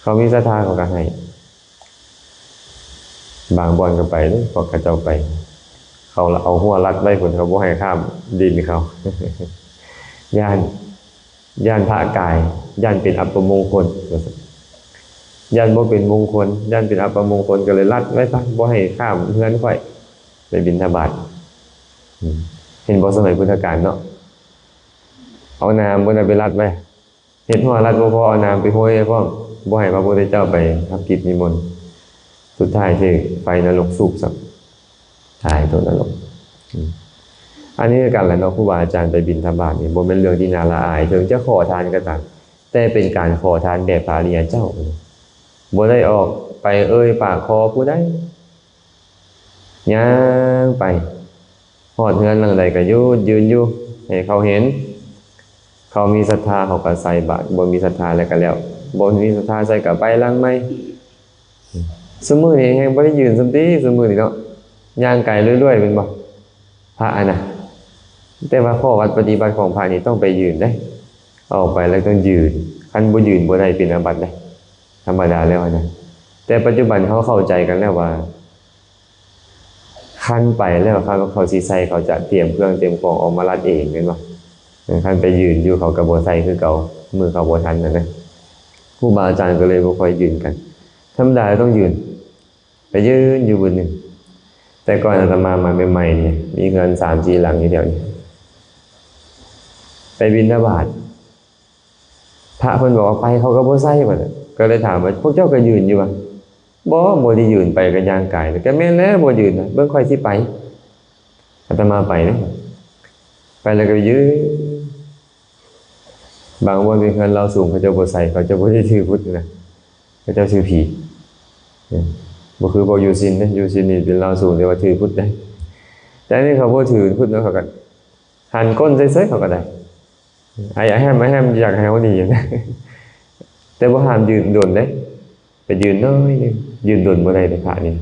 ເຂົາມີສັດທາ ເຂົາກໍໃຫ້. ບາງບ່ອນກໍໄປເດ້, ພວກເຂົາເຈົ້າໄປ, ເຂົາເອົາຮົ້ວລັດໄວ້ພຸ້ນ, ເຂົາບໍ່ໃຫ້ຂ້າມດິນເຂົາ, ຢ້ານ. ຢ້ານພະກາຍ, ຢ້ານເປັນອັບປະມົງຄົນວ່າຊັ້ນ, ຢ້ານບໍ່ເປັນມົງຄົນ, ຢ້ານເປັນອັບປະມົງຄົນ, ກໍເລີຍລັດໄວ້ຊະ, ບໍ່ໃຫ້ຂ້າມເຮືອນຂ້ອຍໄປບິນທະບາດ. ອືມ ເຫັນບໍ່ ສະໄໝພຸດທະການເນາະ, ເອົານ້ຳເພິ່ນນະໄປລັດໄວ້, ເຮັດຮົ້ວລັດບໍ່ພໍ, ເອົານ້ຳໄປໂຮຍໄວ້ພ້ອມ, ບໍ່ໃຫ້ພະພຸດທະເຈົ້າໄປຮັບກິດນິມົນ. ສຸດທ້າຍຖືກໄຟນະລົກສູບຊ້ຳ. ຕາຍຕົກນະລົກ. ອືມ ອັນນີ້ຄືກັນແຫຼະເນາະ, ຄູບາອາຈານໄປບິນທະບາດນີ້ ບໍ່ແມ່ນເລື່ອງທີ່ໜ້າລະອາຍ, ເຖິງຈະຂໍທານກໍຕາມ, ແຕ່ເປັນການຂໍທານແບບພະອະລິຍະເຈົ້າ, ບໍ່ໄດ້ອອກໄປເອີ່ຍປາກຂໍຜູ້ໃດ, ຍ່າງໄປ ຮອດເຮືອນຫຼັງໃດກໍຢຸດຢືນຢູ່ ໃຫ້ເຂົາເຫັນ. ເຂົາມີສັດທາ ເຂົາກໍໃສ່ບາດ, ບໍ່ມີສັດທາແລ້ວກໍແລ້ວ, ບໍ່ມີສັດທາໃສ່ກໍໄປຫຼັງໃໝ່. ຊຸມື້ນີ້ແຮ່ງບໍ່ໄດ້ຢືນຊ້ຳຕິ, ຊຸມື້ນີ້ເນາະ, ຍ່າງກາຍລວຍໆ ແມ່ນບໍ່ ພະຫັ້ນນະ? ແຕ່ວ່າຂໍ້ວັດປະຕິບັດຂອງພະນີ້ຕ້ອງໄປຢືນເດ້, ອອກໄປແລ້ວຕ້ອງຢືນ, ຄັນບໍ່ຢືນບໍ່ໄດ້ ເປັນອາບັດເດ້, ທຳມະດາແລ້ວຫັ້ນນະ. ແຕ່ປັດຈຸບັນເຮົາເຂົ້າໃຈກັນແລ້ວວ່າ ຄັນໄປແລ້ວ ຄັນເຂົາຊິໃສ່ ເຂົາຈະຕຽມເຄື່ອງຕຽມຂອງອອກມາລັດເອງ ແມ່ນບໍ່? ເອີ ຄັນໄປຢືນຢູ່ ເຂົາກໍບໍ່ໃສ່ຄືເກົ່າ, ມືເຂົາບໍ່ທັນຫັ້ນນະ. ຄູບາອາຈານກໍເລີຍບໍ່ຄ່ອຍຢືນກັນ, ທຳມະດາຕ້ອງຢືນ, ໄປຢືນຢູ່ບຶດໜຶ່ງ. ແຕ່ກ່ອນອາດຕະມາມາໃໝ່ໆນີ້ ມີເຮືອນສາມສີ່ຫຼັງຢູ່ແຖວນີ້, ໄປບິນທະບາດ ພະເພິ່ນບອກວ່າໄປ ເຂົາກໍບໍ່ໃສ່ບັດ. ກໍເລີຍຖາມວ່າ ພວກເຈົ້າກໍຢືນຢູ່ຫວາ? ບໍ່, ບໍ່ໄດ້ຢືນ, ໄປກໍຍ່າງກາຍ. ກໍແມ່ນແລ້ວ, ບໍ່ຢືນນະ, ເບິ່ງຂ້ອຍຊິໄປ. ອາດຕະມາໄປເດ້, ໄປແລ້ວກໍໄປຢືນ. ບາງບ່ອນເປັນເຮືອນລາວສູງ, ເຂົາເຈົ້າບໍ່ໃສ່, ເຂົາເຈົ້າບໍ່ໄດ້ຖືພຸດນະ, ເຂົາເຈົ້າຖືຜີ. ເອີ ບໍ່ຄືພວກຢູ່ສິນເດ້, ຢູ່ສິນນີ້ເປັນລາວສູງ ແຕ່ວ່າຖືພຸດໄດ້. ແຕ່ອັນນີ້ເຂົາບໍ່ຖືພຸດເນາະ, ເຂົາກໍຫັນກົ້ນໃສ່ເສີຍ, ເຂົາກໍໄດ້. ໄອ້ອະແຮມ ອະແຮມ ຢາກໃຫ້ເຮົາໜີນະ, ແຕ່ບໍ່ຫ້າມຢືນດົນເດ້, ໄປຢືນໜ້ອຍໜຶ່ງ. ຢືນດົນບໍ່ໄດ້ເດ້ ພະນີ້,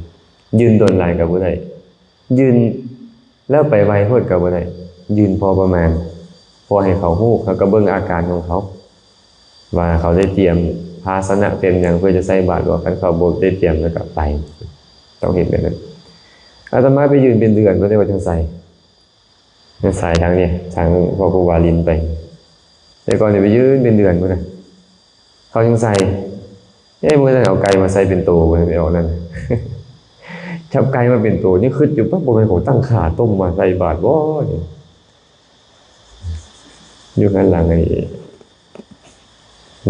ຢືນດົນຫຼາຍກໍບໍ່ໄດ້, ຢືນແລ້ວໄປໄວໂພດກໍບໍ່ໄດ້, ຢືນພໍປະມານ, ພໍໃຫ້ເຂົາຮູ້, ເຂົາກໍເບິ່ງອາການຂອງເຂົາ ວ່າເຂົາໄດ້ຕຽມພາຊະນະ ຕຽມຫຍັງເພື່ອຈະໃສ່ບາດບໍ່. ຄັນເຂົາບໍ່ໄດ້ຕຽມ ແລ້ວກໍໄປ, ຕ້ອງເຮັດແບບນັ້ນ. ອາດຕະມາໄປຢືນເປັນເດືອນບໍ່ໄດ້ວ່າຈັ່ງໃສ. ມັນສາຍທາງນີ້ ທາງພໍ່ຄູວາລິນໄປ, ແຕ່ກ່ອນນີ້ໄປຢືນເປັນເດືອນພຸ້ນນະ, ເຂົາຍັງໃສ່. ເອີ ມື້ນັ້ນເອົາໄກ່ມາໃສ່ເປັນໂຕ, ໄປອອກນັ້ນ ຈັບໄກ່ມາເປັນໂຕ, ຍັງຄິດຢູ່ ປະ ບໍ່ແມ່ນເຂົາຕັ້ງຂ້າຕົ້ມມາໃສ່ບາດບໍ່ນີ້. ຢູ່ເຮືອນຫຼັງນີ້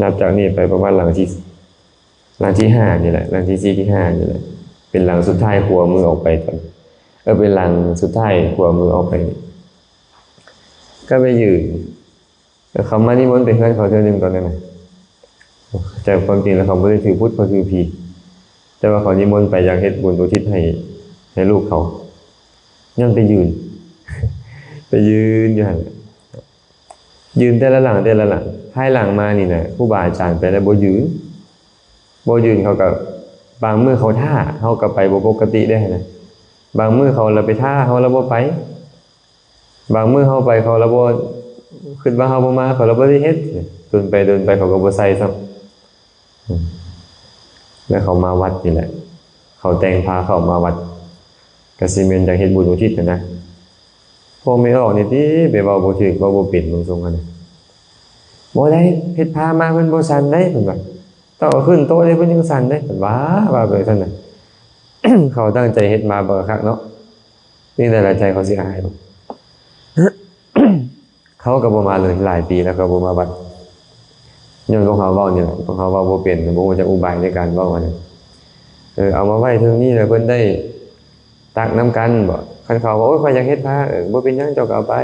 ນັບຈາກນີ້ໄປປະມານຫຼັງທີ່ ຫຼັງທີຫ້ານີ້ແຫຼະ, ຫຼັງທີສີ່ ທີຫ້ານີ້ແຫຼະ, ເປັນຫຼັງສຸດທ້າຍ ຂົວາມືອອກໄປຕອນ. ກໍເປັນຫຼັງສຸດທ້າຍ ຂວາມືອອກໄປ ກໍໄປຢືນ. ແລ້ວເຂົາມານິມົນໄປເຮືອນເຂົາເທື່ອໜຶ່ງຕອນນັ້ນນະ. ແຕ່ຄວາມຈິງແລ້ວເຂົາບໍ່ໄດ້ຖືພຸດ ເຂົາຖືຜີ, ແຕ່ວ່າເຂົານິມົນໄປຢາກເຮັດບຸນອຸທິດໃຫ້ ໃຫ້ລູກເຂົາ. ຍ້ອນໄປຢືນ ໄປຢືນຢູ່ຫັ້ນແຫຼະ. ຢືນແຕ່ລະຫຼັງ ແຕ່ລະຫຼັງ. ພາຍຫຼັງມານີ້ນະ ຄູບາອາຈານໄປແລ້ວບໍ່ຢືນ, ບໍ່ຢືນ ເຂົາກໍ ບາງມື້ເຂົາຖ້າ ເຮົາກໍໄປບໍ່ປົກກະຕິເດ້ຫັ້ນນະ. ບາງມື້ເຂົາລະໄປຖ້າ ເຮົາລະບໍ່ໄປ. ບາງມື້ເຮົາໄປ ເຂົາລະບໍ່ ຄິດວ່າເຮົາບໍ່ມາ ເຂົາລະບໍ່ໄດ້ເຮັດ. ດົນໄປດົນໄປ ເຂົາກໍບໍ່ໃສ່ຊ້ຳ. ອືມ ແລ້ວເຂົາມາວັດນີ້ແຫຼະ, ເຂົາແຕ່ງພາເຂົ້າມາວັດ ກະຊິແມ່ນຢາກເຮັດບຸນອຸທິດຫັ້ນນະ. ພວກແມ່ອອກນີ້ຕິ ໄປເວົ້າບໍ່ຖືກ ເວົ້າບໍ່ເປັນ ເບິ່ງຊົງຫັ້ນນະ. ບໍ່ໄດ້ ເຮັດພາມາເພິ່ນບໍ່ສັ່ນເດ້ ເພິ່ນວ່າ, ຕ້ອງເອົາຂຶ້ນໂຕະເດ້ ເພິ່ນຍັງສັ່ນເດ້ ເພິ່ນວ່າ ວ່າໄປຊັ້ນນະ. ເຂົາຕັ້ງໃຈເຮັດມາບັກຄັກເນາະ, ນີ້ແຫຼະ ແລ້ວໃຈເຂົາຊິອາຍບໍ່? ເຂົາກໍບໍ່ມາເລີຍ ຫຼາຍປີແລ້ວກໍບໍ່ມາວັດ ຍ້ອນພວກເຮົາເວົ້ານີ້ແຫຼະ. ພວກເຮົາເວົ້າບໍ່ເປັນ ບໍ່ຮູ້ຈັກອຸບາຍໃນການເວົ້າຫັ້ນນະ. ເອີ ເອົາມາໄວ້ເທິງນີ້ແລ້ວເພິ່ນໄດ້ຕັກນຳກັນບໍ? ຄັນເຂົາວ່າ ໂອ້ຍ ຂ້ອຍຢາກເຮັດພາ, ເອີ ບໍ່ເປັນຫຍັງ ເຈົ້າກໍເອົາໄປ,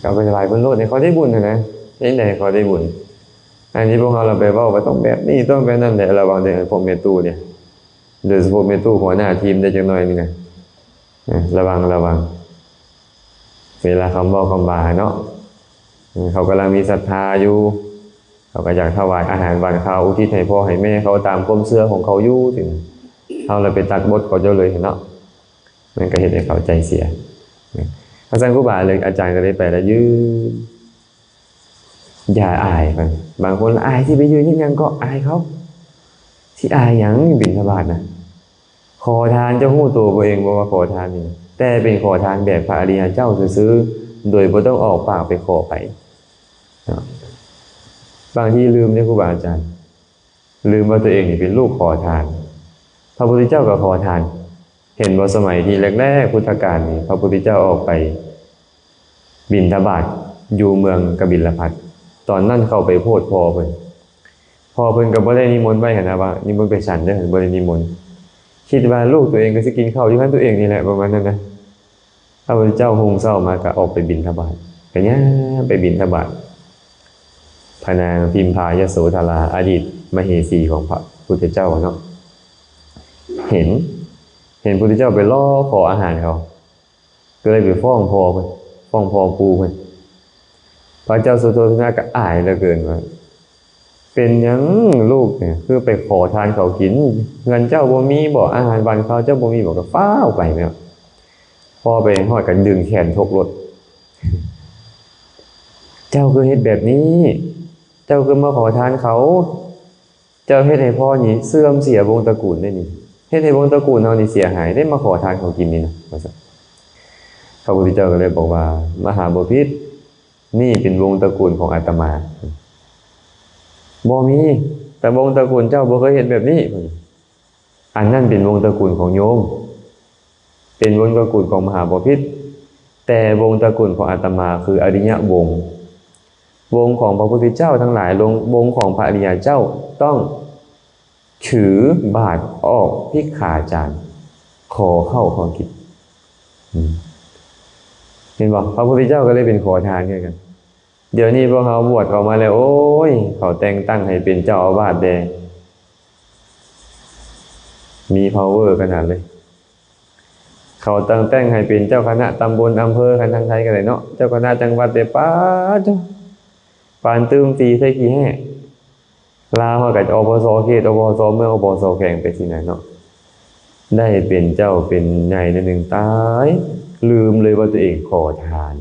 ເອົາໄປຖວາຍເພິ່ນໂລດ ໃຫ້ເຂົາໄດ້ບຸນຫັ້ນນະ. ເຮັດໃດໃຫ້ເຂົາໄດ້ບຸນ? ອັນນີ້ພວກເຮົາລະໄປເວົ້າວ່າຕ້ອງແບບນີ້ ຕ້ອງແບບນັ້ນແຫຼະ. ລະວັງເດີ ພວກແມ່ຕູ້ນີ້ ໂດຍສະເພາະແມ່ຕູ້ຫົວໜ້າທີມໄດ້ຈັກໜ້ອຍນີ້ນະ. ເອີ ລະວັງ ລະວັງ ເວລາຄຳເວົ້າຄຳວ່າເນາະ. ເອີ ເຂົາກຳລັງມີສັດທາຢູ່, ເຂົາກໍຢາກຖວາຍອາຫານຫວານຄາວອຸທິດໃຫ້ພໍ່ໃຫ້ແມ່ເຂົາຕາມຄວາມເຊື່ອຂອງເຂົາຢູ່. ຈັ່ງເຮົາລະໄປຕັດບົດເຂົາເຈົ້າເລີຍເນາະ, ມັນກໍເຮັດໃຫ້ເຂົາໃຈເສຍ. ເພາະສະນັ້ນຄູບາອາຈານກໍເລີຍໄປລະຢືນ ຢ່າອາຍເພິ່ນ. ບາງຄົນອາຍ ຊິໄປຢືນເຮັດຫຍັງເກາະ ອາຍເຂົາ. ຊິອາຍຫຍັງ? ບິນທະບາດນະ ຂໍທານ ເຈົ້າຮູ້ໂຕບໍ່ເອງບໍ່ວ່າຂໍທານນີ້? ແຕ່ເປັນຂໍທານແບບພະອະລິຍະເຈົ້າຊື່ໆ ໂດຍບໍ່ຕ້ອງອອກປາກໄປຂໍໃຜເນາະ. ບາງທີລືມເດ້ ຄູບາອາຈານ ລືມວ່າຕົວເອງນີ້ເປັນລູກຂໍທານ. ພະພຸດທະເຈົ້າກໍຂໍທານ. ເຫັນບໍ່ ສະໄໝທີ່ແລກໆ ພຸດທະການນີ້ ພະພຸດທະເຈົ້າອອກໄປບິນທະບາດຢູ່ເມືອງກະບິນລະພັດ, ຕອນນັ້ນເຂົ້າໄປໂພດພໍ່ເພິ່ນ. ພໍ່ເພິ່ນກໍບໍ່ໄດ້ນິມົນໄວ້ຫັ້ນນະ ວ່ານິມົນໄປສັນເດີ, ບໍ່ໄດ້ນິມົນ. ຄິດວ່າລູກຕົວເອງກໍຊິກິນເຂົ້າຢູ່ເຮືອນຕົວເອງນີ້ແຫຼະ ປະມານນັ້ນນະ. ພະພຸດທະເຈົ້າຮຸ່ງເຊົ້າມາກໍອອກໄປບິນທະບາດ, ກໍຍ່າງໄປບິນທະບາດ. ພະນາງພິມພາຍະໂສທະລາ ອະດີດມະເຫສີຂອງພະພຸດທະເຈົ້າເນາະ ເຫັນ ເຫັນພຸດທະເຈົ້າໄປລໍຂໍອາຫານເຂົາ, ກໍເລີຍໄປຟ້ອງພໍ່ເພິ່ນ ຟ້ອງພໍ່ປູ່ເພິ່ນ. ພະເຈົ້າສຸໂທທະນະກໍອາຍເຫຼືອເກີນວ່າ ເປັນຫຍັງລູກນີ້ ຄືໄປຂໍທານເຂົາກິນ? ເຮືອນເຈົ້າບໍ່ມີບໍ? ອາຫານຫວານຄາວເຈົ້າບໍ່ມີບໍ? ກໍຟ້າວໄປແມ່ນ. ພໍໄປຮອດກໍດຶງແຂນທົກໂລດ. ເຈົ້າຄືເຮັດແບບນີ້? ເຈົ້າຄືມາຂໍທານເຂົາ? ເຈົ້າເຮັດໃຫ້ພໍ່ນີ້ເສື່ອມເສຍວົງຕະກູນເດ້ນີ້, ເຮັດໃຫ້ວົງຕະກູນເຮົານີ້ເສຍຫາຍເດ້ ມາຂໍທານເຂົາກິນນີ້ນະ ວ່າຊັ້ນ. ພະພຸດທະເຈົ້າກໍເລີຍບອກວ່າ ມະຫາບໍພິດ, ນີ້ເປັນວົງຕະກູນຂອງອາດຕະມາ. ບໍ່ມີ, ແຕ່ວົງຕະກູນເຈົ້າບໍ່ເຄີຍເຮັດແບບນີ້. ອັນນັ້ນເປັນວົງຕະກູນຂອງໂຍມ, ເປັນວົງຕະກູນຂອງມະຫາບໍພິດ, ແຕ່ວົງຕະກູນຂອງອາດຕະມາຄືອະລິຍະວົງ. ວົງຂອງພະພຸດທະເຈົ້າທັງຫຼາຍ, ວົງຂອງພະອະລິຍະເຈົ້າຕ້ອງຖືບາດອອກພິກຂາຈານ, ຂໍເຂົ້າຂໍກິນ. ອືມ ເຫັນບໍ່? ພະພຸດທະເຈົ້າກໍເລີຍເປັນຂໍທານຄືກັນ. ດຽວນີ້ພວກເຮົາບວດເຂົ້າມາແລ້ວ, ໂອ້ຍ ເຂົາແຕ່ງຕັ້ງໃຫ້ເປັນເຈົ້າອາວາດແດ່, ມີພາວເວີຂະໜາດເລີຍ. ເຂົາແຕ່ງຕັ້ງໃຫ້ເປັນເຈົ້າຄະນະຕຳບົນອຳເພີ ຄັນທາງໄທກໍໄດ້ເນາະ, ເຈົ້າຄະນະຈັງຫວັດແດ່. ປາດໂທ້ ປານຕື່ມຕີໃສ່ຂີ້ແຮ້. ລາວເຮົາກໍອບສ ເຂດ, ອບສ ເມືອງ, ອບສ ແຂວງ ໄປຊີ້ນະເນາະ. ໄດ້ເປັນເຈົ້າເປັນໃຫຍ່ໜ້ອຍໜຶ່ງ ຕາຍ ລືມເລີຍວ່າຕົວເອງຂໍທານ.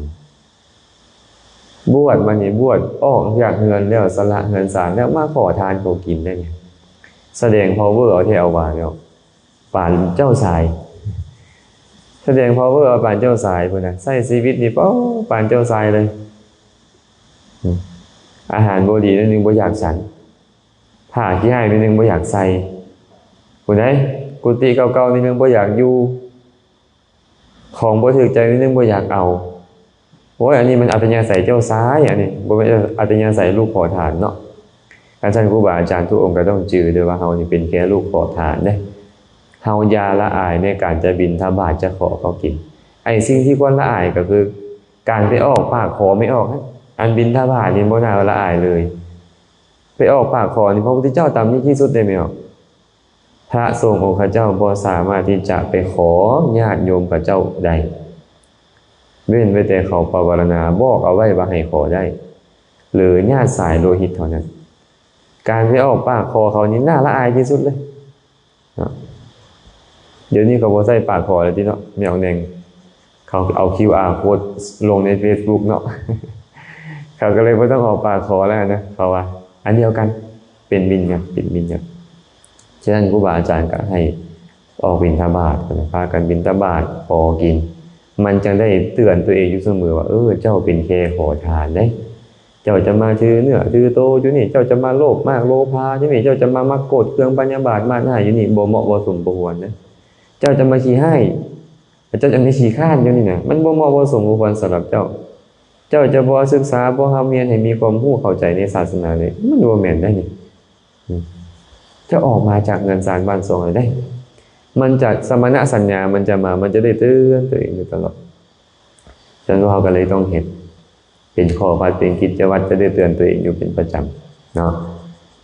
ບວດມານີ້ ບວດອອກຈາກເຮືອນແລ້ວ ສະຫຼະເຮືອນຊານແລ້ວ ມາຂໍທານເຂົາກິນໄດ້ນີ້. ສະແດງພາວເວີເອົາແທ້ເອົາວ່າແລ້ວ. ປານເຈົ້າຊາຍ, ສະແດງພາວເວີເອົາປານເຈົ້າຊາຍພຸ້ນນະ. ໃຊ້ຊີວິດນີ້ ປານເຈົ້າຊາຍເລີຍ. ອາຫານບໍ່ດີໜ້ອຍໜຶ່ງບໍ່ຢາກສັນ, ຜ້າຂີ້ຮ້າຍໜ້ອຍໜຶ່ງບໍ່ຢາກໃສ່ ພຸ້ນໃດ໋. ກຸຕິເກົ່າໆໜ້ອຍໜຶ່ງບໍ່ຢາກຢູ່, ຂອງບໍ່ຖືກໃຈໜ້ອຍໜຶ່ງບໍ່ຢາກເອົາ. ໂອ້ຍ ອັນນີ້ມັນອັດຕະຍາໄສເຈົ້າຊາຍ, ອັນນີ້ບໍ່ແມ່ນອັດຕະຍາໄສລູກຂໍທານເນາະ. ຄັນຊັ້ນ ຄູບາອາຈານທຸກອົງກໍຕ້ອງຈື່ເດີວ່າ ເຮົານີ້ເປັນແຄ່ລູກຂໍທານເດ້. ເຮົາຢ່າລະອາຍໃນການຈະບິນທະບາດ ຈະຂໍເຂົາກິນ. ໄອ້ສິ່ງທີ່ຄວນລະອາຍກໍຄືການໄປອອກປາກຂໍໄມ່ອອກ. ອັນບິນທະບາດນີ້ບໍ່ໜ້າລະອາຍເລີຍ. ໄປອອກປາກຂໍນີ້ ພະພຸດທະເຈົ້າຕຳໜິທີ່ສຸດເດ້ແມ່ນບໍ່? ພະສົງອົງຄະເຈົ້າບໍ່ສາມາດທີ່ຈະໄປຂໍຍາດໂຍມເຂົາເຈົ້າໄດ້ ເວັ້ນໄວ້ແຕ່ເຂົາປະວາລະນາບອກເອົາໄວ້ວ່າໃຫ້ຂໍໄດ້ ຫຼືຍາດສາຍໂລຫິດເທົ່ານັ້ນ. ການໄປອອກປາກຂໍເຂົານີ້ໜ້າລະອາຍທີ່ສຸດເລີຍເນາະ. ດຽວນີ້ເຂົາບໍ່ໃຊ້ປາກຂໍແລ້ວຕິເນາະ ແມ່ອອກແນງ. ເຂົາເອົາຄິວອາໂຄດລົງໃນເຟສບຸກເນາະ ເຂົາກໍເລີຍບໍ່ຕ້ອງອອກປາກຂໍແລ້ວນະ ເຂົາວ່າອັນດຽວກັນ ເປັນມິດກັນ ເປັນມິດກັນ. ສະນັ້ນ ຄູບາອາຈານກໍໃຫ້ອອກບິນທະບາດ ພາກັນບິນທະບາດ ຂໍກິນ ມັນຈັ່ງໄດ້ເຕືອນຕົວເອງຢູ່ສະເໝີວ່າ ເອີ ເຈົ້າເປັນແຄ່ຂໍທານເດ້ ເຈົ້າຈະມາຖືເນື້ອຖືໂຕຢູ່ນີ້ ເຈົ້າຈະມາໂລບມາກໂລພາຢູ່ນີ້ ເຈົ້າຈະມາມັກໂກດເຄືອງພະຍາບາດມາດຮ້າຍຢູ່ນີ້ ບໍ່ເໝາະບໍ່ສົມບໍ່ຄວນເດ້. ເຈົ້າຈະມາຂີ້ຮ້າຍ ເຈົ້າຈະມາຂີ້ຄ້ານຢູ່ນີ້ນະ ມັນບໍ່ເໝາະບໍ່ສົມບໍ່ຄວນສຳລັບເຈົ້າ. ເຈົ້າຈະບໍ່ສຶກສາ ບໍ່ຮ່ຳຮຽນໃຫ້ມີຄວາມຮູ້ເຂົ້າໃຈໃນສາສະໜາເລີຍ ມັນບໍ່ແມ່ນໄດ໋ນີ້. ອືມ ຈະອອກມາຈາກເຮືອນຊານບ້ານຊ່ອງເລີຍໄດ໋. ມັນຈະ ສະມະນະສັນຍາມັນຈະມາ ມັນຈະໄດ້ເຕືອນຕົວເອງຢູ່ຕະຫຼອດ. ສະນັ້ນ ເຮົາກໍເລີຍຕ້ອງເຮັດ ເປັນຂໍ້ວັດ ເປັນກິດຈະວັດ ຈະໄດ້ເຕືອນຕົວເອງຢູ່ເປັນປະຈຳເນາະ.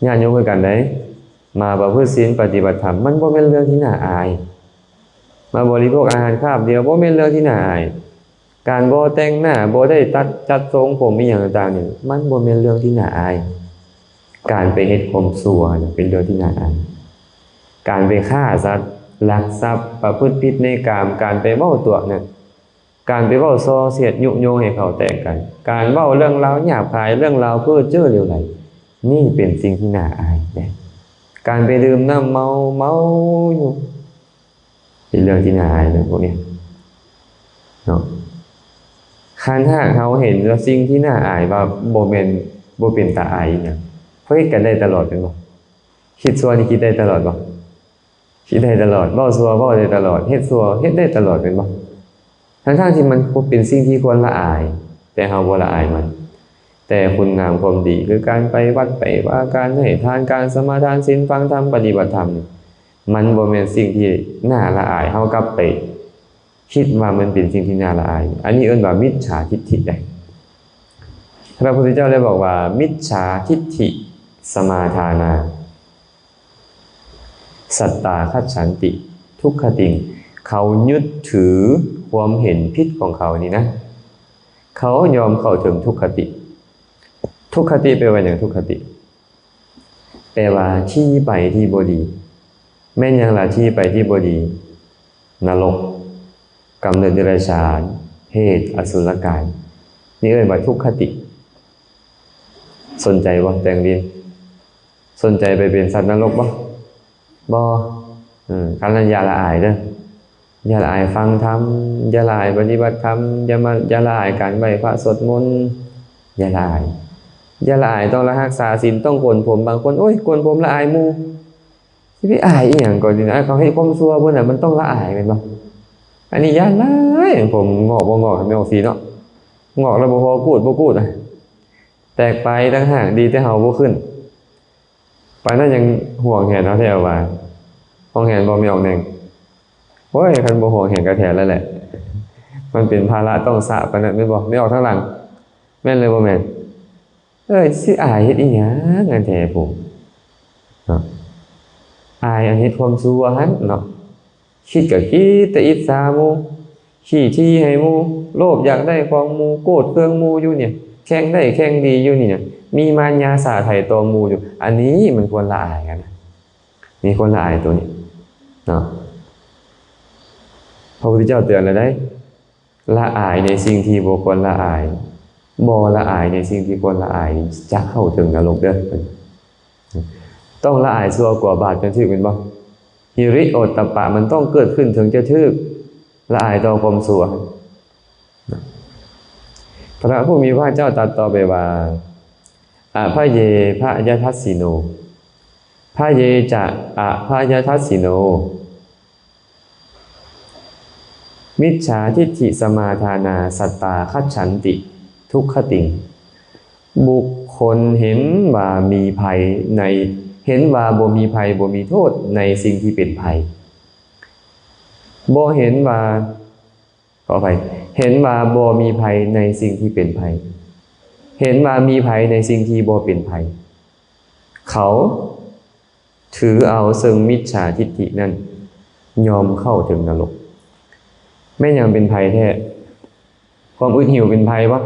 ຍາດໂຍມຄືກັນໄດ໋ ມາປະພຶດສິນປະຕິບັດທຳ ມັນບໍ່ແມ່ນເລື່ອງທີ່ໜ້າອາຍ. ມາບໍລິໂພກອາຫານຄາບດຽວ ບໍ່ແມ່ນເລື່ອງທີ່ໜ້າອາຍ. ການບໍ່ແຕ່ງໜ້າ ບໍ່ໄດ້ຕັດ ຈັດຊົງຜົມ ອີ່ຫຍັງຕ່າງໆນີ້ ມັນບໍ່ແມ່ນເລື່ອງທີ່ໜ້າອາຍ. ການໄປເຮັດຄວາມຊົ່ວນະ ເປັນເລື່ອງທີ່ໜ້າອາຍ. ການໄປຂ້າສັດ ລັກຊັບ ປະພຶດຜິດໃນກາມ ການໄປເວົ້າຕົວະນະ ການໄປເວົ້າສ່ອສຽດຍຸຍົງໃຫ້ເຂົາແຕກກັນ ການເວົ້າເລື່ອງລາວຫຍາບຄາຍ ເລື່ອງລາວເພ້ອເຈ້ອເຫຼວໄຫຼ ນີ້ເປັນສິ່ງທີ່ໜ້າອາຍເດ້. ການໄປດື່ມນ້ຳເມົາ ເມົາຢູ່ ເປັນເລື່ອງທີ່ໜ້າອາຍເລື່ອງພວກນີ້ເນາະ. ຄັນຫາກເຮົາເຫັນວ່າສິ່ງທີ່ໜ້າອາຍວ່າບໍ່ແມ່ນ ບໍ່ເປັນຕາອາຍອີຫຍັງ ເຮົາເຮັດກັນໄດ້ຕະຫຼອດແມ່ນບໍ່? ຄິດຊົ່ວນີ້ຄິດໄດ້ຕະຫຼອດບໍ່? ຄິດໄດ້ຕະຫຼອດ. ເວົ້າຊົ່ວເວົ້າໄດ້ຕະຫຼອດ. ເຮັດຊົ່ວເຮັດໄດ້ຕະຫຼອດແມ່ນບໍ່? ທັງໆທີ່ມັນເປັນສິ່ງທີ່ຄວນລະອາຍ ແຕ່ເຮົາບໍ່ລະອາຍມັນ. ແຕ່ຄຸນງາມຄວາມດີ ຄືການໄປວັດໄປວາ ການໃຫ້ທານ ການສະມາທານສິນ ຟັງທຳ ປະຕິບັດທຳ ມັນບໍ່ແມ່ນສິ່ງທີ່ໜ້າລະອາຍ. ເຮົາກັບໄປຄິດວ່າມັນເປັນສິ່ງທີ່ໜ້າລະອາຍ. ອັນນີ້ເອີ້ນວ່າມິດສາທິດຖິໄດ໋. ພະພຸດທະເຈົ້າໄດ້ບອກວ່າ ມິດສາທິດຖິສະມາທານາ ສັດຕາຄັດສັນຕິ ທຸກຂະຕິງ ເຂົາຍຶດຖືຄວາມເຫັນຜິດຂອງເຂົານີ້ນະ ເຂົາຍອມເຂົ້າເຖິງທຸກຂະຕິ. ທຸກຂະຕິແປວ່າຫຍັງ? ທຸກຂະຕິແປວ່າທີ່ໄປທີ່ບໍ່ດີ. ແມ່ນຫຍັງລະທີ່ໄປທີ່ບໍ່ດີ? ນະລົກ, ກຳເນີດເດຍລະສານ, ເປດ, ອະສຸລະກາຍ. ນີ້ເອີ້ນວ່າທຸກຂະຕິ. ສົນໃຈບໍ່? ແຕງດິນ ສົນໃຈໄປເປັນສັດນະລົກບໍ່? ບໍ່. ເອີ ຄັນນັ້ນຢ່າລະອາຍເດີ້. ຢ່າລະອາຍຟັງທຳ, ຢ່າລະອາຍປະຕິບັດທຳ, ຢ່າມາ ຢ່າລະອາຍການໄຫວ້ພະສວດມົນ. ຢ່າລະອາຍ. ຢ່າລະອາຍ, ຕ້ອງລະຮັກສາສິນ, ຕ້ອງໂກນຜົມ. ບາງຄົນ ໂອ້ຍ ໂກນຜົມລະອາຍໝູ່. ຊິໄປອາຍອີ່ຫຍັງ? ກໍນີ້ນະ ເຂົາເຮັດຄວາມຊົ່ວພຸ້ນນະ ມັນຕ້ອງລະອາຍແມ່ນບໍ່? ອັນນີ້ຢ້ານຫຼາຍ ຜົມງອກບໍ່ງອກ ແມ່ນອອກສີເນາະ. ງອກແລ້ວບໍ່ພໍກູດ ບໍ່ກູດ ແຕກປາຍອີກຕ່າງຫາກ. ດີແຕ່ເຮົາບໍ່ຂຶ້ນ. ປານນັ້ນຍັງຫວງແຫນເຮົາແທ້ວ່າ. ຫວງແຫນບໍ່ ແມ່ອອກແນງ? ໂອ້ຍ ຄັນບໍ່ຫວງແຫນກໍແທ້ແລ້ວແຫຼະ. ມັນເປັນພາລະຕ້ອງສະປານນັ້ນແມ່ນບໍ່? ແມ່ອອກທາງຫຼັງ. ແມ່ນຫຼືບໍ່ແມ່ນ? ເອີຍ ຊິອາຍເຮັດອີ່ຫຍັງອັນແທ້ພຸ້ນເນາະ. ອາຍອັນເຮັດຄວາມຊົ່ວຫັ້ນເນາະ. ຄິດກໍຄິດແຕ່ອິດສາໝູ່, ຂີ້ຖີ່ໃຫ້ໝູ່, ໂລບຢາກໄດ້ຂອງໝູ່, ໂກດເຄືອງໝູ່ຢູ່ນີ້, ແຂ່ງໄດ້ແຂ່ງດີຢູ່ນີ້, ມີມານຍາສາໄຖຕໍ່ໝູ່ຢູ່. ອັນນີ້ມັນຄວນລະອາຍກັນນະ. ມີຄວນລະອາຍໂຕນີ້ເນາະ. ພະພຸດທະເຈົ້າເຕືອນແລ້ວໃດ໋. ລະອາຍໃນສິ່ງທີ່ບໍ່ຄວນລະອາຍ, ບໍ່ລະອາຍໃນສິ່ງທີ່ຄວນລະອາຍ, ຈະເຂົ້າເຖິງນະລົກເດີ້. ຕ້ອງລະອາຍຊົ່ວກົວບາບຈັ່ງຖືກແມ່ນບໍ່? ຫິລິໂອດຕະປະມັນຕ້ອງເກີດຂຶ້ນເຖິງຈະຖືກ, ລະອາຍຕໍ່ຄວາມຊົ່ວ. ພະຜູ້ມີພະພາກເຈົ້າຕັດຕໍ່ໄປວ່າ ອະພະເຍພະຍະທັດສິໂນ ພະເຍຈະອະພະຍະທັດສິໂນ ມິດສາທິດຖິສະມາທານາ ສັດຕາຄັດສັນຕິ ທຸກຂະຕິງ. ບຸກຄົນເຫັນວ່າມີໄພໃນ ເຫັນວ່າບໍ່ມີໄພ ບໍ່ມີໂທດໃນສິ່ງທີ່ເປັນໄພ. ບໍ່ເຫັນວ່າ ຂໍອະໄພ ເຫັນວ່າບໍ່ມີໄພໃນສິ່ງທີ່ເປັນໄພ, ເຫັນວ່າມີໄພໃນສິ່ງທີ່ບໍ່ເປັນໄພ. ເຂົາຖືເອົາເຊິ່ງມິດສາທິດຖິນັ້ນ ຍ່ອມເຂົ້າເຖິງນະລົກ. ແມ່ນຫຍັງເປັນໄພແທ້? ຄວາມອຶດຫິວເປັນໄພບໍ່?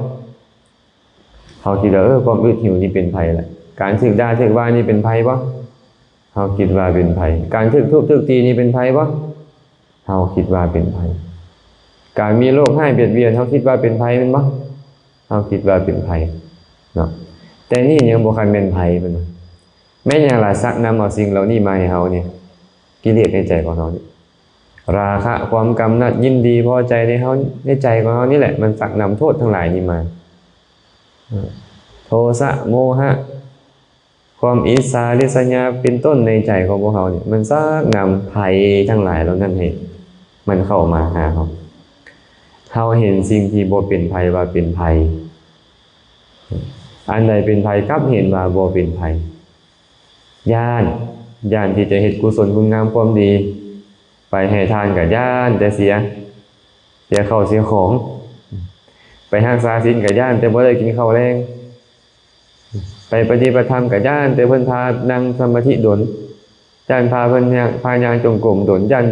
ເຮົາຄິດວ່າ ເອີ ຄວາມອຶດຫິວນີ້ເປັນໄພລະ. ການຖືກດ່າຖືກວ່ານີ້ເປັນໄພບໍ່? ເຮົາຄິດວ່າເປັນໄພ. ການຖືກທຸບຖືກຕີນີ້ເປັນໄພບໍ່? ເຮົາຄິດວ່າເປັນໄພ. ການມີໂລກຮ້າຍບຽດບຽນ ເຮົາຄິດວ່າເປັນໄພແມ່ນບໍ່? ເຮົາຄິດວ່າເປັນໄພເນາະ. ແຕ່ນີ້ຍັງບໍ່ທັນແມ່ນໄພ ແມ່ນບໍ່? ແມ່ນຫຍັງລະ ຊັກນຳເອົາສິ່ງເຫຼົ່ານີ້ມາໃຫ້ເຮົານີ້? ກິເລດໃນໃຈຂອງເຮົານີ້ ລາຄະ ຄວາມກຳໜັດ ຍິນດີ ພໍໃຈໃນເຮົາ ໃນໃຈຂອງເຮົານີ້ແຫຼະ ມັນຊັກນຳໂທດທັງຫຼາຍນີ້ມາ. ໂທສະ ໂມຫະ ຄວາມອິດສາ ລິດສະຍາ ເປັນຕົ້ນ ໃນໃຈຂອງພວກເຮົານີ້ ມັນຊັກນຳໄພທັງຫຼາຍເຫຼົ່ານັ້ນໃຫ້ມັນເຂົ້າມາຫາເຮົາ. ເຮົາເຫັນສິ່ງທີ່ບໍ່ເປັນໄພວ່າເປັນໄພ, ອັນໃດເປັນໄພກັບເຫັນວ່າບໍ່ເປັນໄພ. ຢ້ານ, ຢ້ານທີ່ຈະເຮັດກຸສົນຄຸນງາມຄວາມດີ. ໄປໃຫ້ທານກໍຢ້ານແຕ່ເສຍ, ເສຍເຂົ້າເສຍຂອງ. ໄປຮັກສາສິນກໍຢ້ານແຕ່ບໍ່ໄດ້ກິນເຂົ້າແລງ. ໄປປະຕິບັດທຳກໍຢ້ານແຕ່ເພິ່ນພານັ່ງສະມາທິດົນ, ຢ້ານພາເພິ່ນຍ່າງ, ພາຍ່າງຈົງກົມດົນ, ຢ້ານ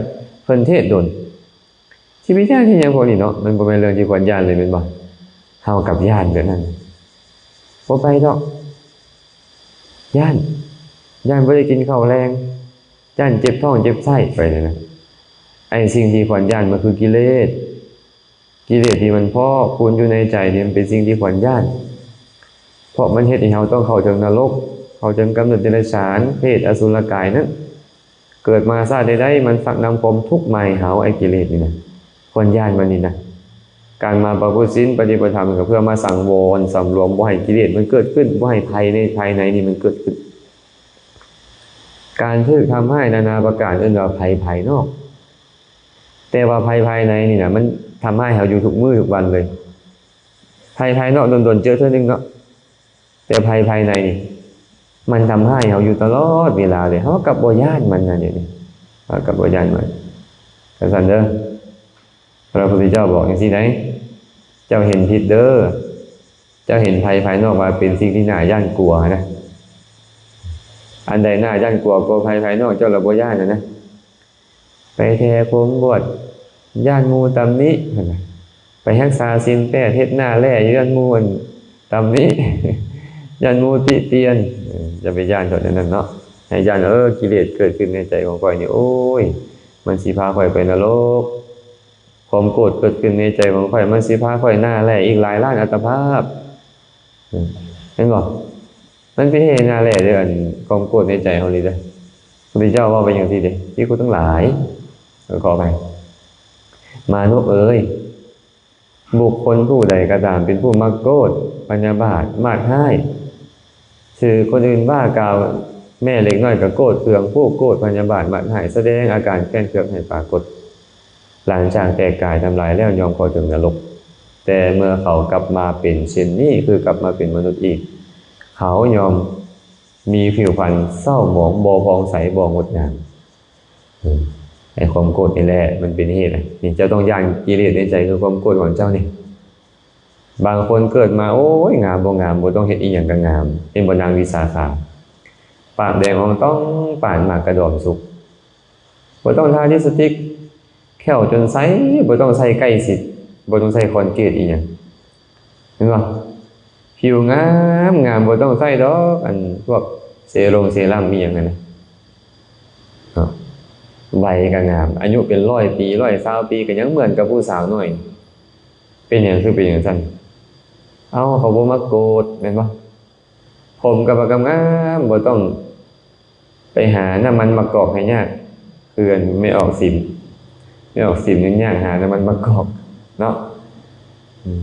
ເພິ່ນເທດດົນ. ຊິໄປຢ້ານເຮັດຫຍັງພວກນີ້ເນາະ? ມັນບໍ່ແມ່ນເລື່ອງທີ່ຄວນຢ້ານເລີຍແມ່ນບໍ່? ເຮົາກັບຢ້ານແບບນັ້ນ. ບໍ່ໄປດອກ. ຢ້ານ, ຢ້ານບໍ່ໄດ້ກິນເຂົ້າແລງ, ຢ້ານເຈັບທ້ອງເຈັບໄສ້ໄປນີ້ນະ. ໄອ້ສິ່ງທີ່ຄວນຢ້ານມັນຄືກິເລດ. ກິເລດທີ່ມັນພອກພູນຢູ່ໃນໃຈນີ້ ມັນເປັນສິ່ງທີ່ຄວນຢ້ານ. ເພາະມັນເຮັດໃຫ້ເຮົາຕ້ອງເຂົ້າເຖິງນະລົກ, ເຂົ້າເຖິງກຳເນີດເດຍລະສານ, ເປດ, ອະສຸລະກາຍນັ້ນ. ເກີດມາຊາດໃດໆ ມັນຊັກນຳຄວາມທຸກມາໃຫ້ເຮົາ, ໄອ້ກິເລດນີ້ນະ, ຄວນຢ້ານມັນນີ້ນະ. ການມາປະພຶດສິນປະຕິບັດທຳກໍເພື່ອມາສັງວອນສຳລວມ ບໍ່ໃຫ້ກິເລດມັນເກີດຂຶ້ນ, ບໍ່ໃຫ້ໄພໃນພາຍໃນນີ້ມັນເກີດຂຶ້ນ. ການຖືກທຳຮ້າຍນານາປະການເອີ້ນວ່າໄພພາຍນອກ, ແຕ່ວ່າໄພພາຍໃນນີ້ນະ ມັນທຳຮ້າຍເຮົາຢູ່ທຸກມື້ທຸກວັນເລີຍ. ໄພພາຍນອກດົນໆເຈີເທື່ອໜຶ່ງເນາະ, ແຕ່ໄພພາຍໃນນີ້ ມັນທຳຮ້າຍເຮົາຢູ່ຕະຫຼອດເວລາເລີຍ. ເຮົາກັບບໍ່ຢ້ານມັນນະ ດຽວນີ້ ເຮົາກັບບໍ່ຢ້ານມັນ. ຈັ່ງຊັ້ນເດີ, ພະພຸດທະເຈົ້າບອກຈັ່ງຊີ້ໃດ໋, ເຈົ້າເຫັນຜິດເດີ, ເຈົ້າເຫັນໄພພາຍນອກວ່າເປັນສິ່ງທີ່ໜ້າຢ້ານກົວນະ. ອັນໃດໜ້າຢ້ານກົວກວ່າໄພພາຍນອກ ເຈົ້າລະບໍ່ຢ້ານນະ. ໄປແຖຜົມບວດຢ້ານໝູ່ຕຳໜິຫັ້ນນະ, ໄປຮັກສາສິນແປດເຮັດໜ້າແຫຼ້ຢ້ານໝູ່ຕຳໜິ, ຢ້ານໝູ່ຕິຕຽນ. ເອີ ຢ່າໄປຢ້ານເທົ່ານັ້ນເນາະ, ໃຫ້ຢ້ານ ເອີ ກິເລດເກີດຂຶ້ນໃນໃຈຂອງຂ້ອຍນີ້ ໂອ້ຍ ມັນຊິພາຂ້ອຍໄປນະລົກ. ຄວາມໂກດເກີດຂຶ້ນໃນໃຈຂອງຂ້ອຍ ມັນຊິພາຂ້ອຍໜ້າແຫຼ້ອີກຫຼາຍລ້ານອັດຕະພາບ. ເຫັນບໍ່? ມັນເປັນເຫດໜ້າແຫຼ້ເດີ ອັນຄວາມໂກດໃນໃຈເຮົານີ້ເດີ. ພະພຸດທະເຈົ້າເວົ້າໄປຈັ່ງຊີ້ເດ້ ພິກຂຸທັງຫຼາຍ, ເອີ ຂໍອະໄພ, ມານຸບເອີຍ, ບຸກຄົນຜູ້ໃດກໍຕາມເປັນຜູ້ມັກໂກດ, ພະຍາບາດ, ມາດຮ້າຍ, ຖືຄົນອື່ນວ່າກ່າວແມ້ເລັກນ້ອຍກໍໂກດເຄືອງ, ຜູ້ໂກດ, ພະຍາບາດ, ມາດຮ້າຍ, ສະແດງອາການແຄ້ນເຄືອງໃຫ້ປາກົດ. ຫຼັງຈາກແຕກກາຍທຳລາຍແລ້ວ ຍ່ອມເຂົ້າເຖິງນະລົກ, ແຕ່ເມື່ອເຂົາກັບມາເປັນເຊັ່ນນີ້ ຄືກັບມາເປັນມະນຸດອີກ, ເຂົາຍ່ອມມີຜິວພັນເສົ້າໝອງ, ບໍ່ຜ່ອງໃສ, ບໍ່ງົດງາມ. ເອີ ໄອ້ຄວາມໂກດນີ້ແຫຼະ ມັນເປັນເຫດນະ. ນີ້ ເຈົ້າຕ້ອງຢ້ານກິເລດໃນໃຈ ຄືຄວາມໂກດຂອງເຈົ້ານີ້. ບາງຄົນເກີດມາ ໂອ້ຍ ງາມບໍ່ງາມ, ບໍ່ຕ້ອງເຮັດອີ່ຫຍັງກໍງາມ. ເຫັນບໍ່ ນາງວິສາຂາ, ປາກແດງອອງຕ້ອງປານໝາກກະດອມສຸກ. ບໍ່ຕ້ອງທາລິບສະຕິກ, ແຂ້ວຈົນໃສ, ບໍ່ຕ້ອງໃສ່ໄກ້ສິດ, ບໍ່ຕ້ອງໃສ່ຄອນກຣີດອີ່ຫຍັງ. ເຫັນບໍ່? ຜິວງາມງາມ, ບໍ່ຕ້ອງໃສ່ດອກ ອັນພວກເຊລົງເຊຣຳອີ່ຫຍັງຫັ້ນນະ. ເນາະ, ໄວກໍງາມ, ອາຍຸເປັນຮ້ອຍປີ, ຮ້ອຍຊາວປີ ກໍຍັງເໝືອນກັບຜູ້ສາວນ້ອຍ. ເປັນຫຍັງຄືເປັນຈັ່ງຊັ້ນ? ເອົ້າ, ເຂົາບໍ່ມາໂກດ ແມ່ນບໍ່? ຜົມກໍບັກງາມໆ, ບໍ່ຕ້ອງໄປຫານ້ຳມັນມະກອກໃຫ້ຍາກ, ຄືອັນແມ່ອອກສິມ, ແມ່ອອກສິມຍັງຍາກຫານ້ຳມັນມະກອກເນາະ. ອືມ,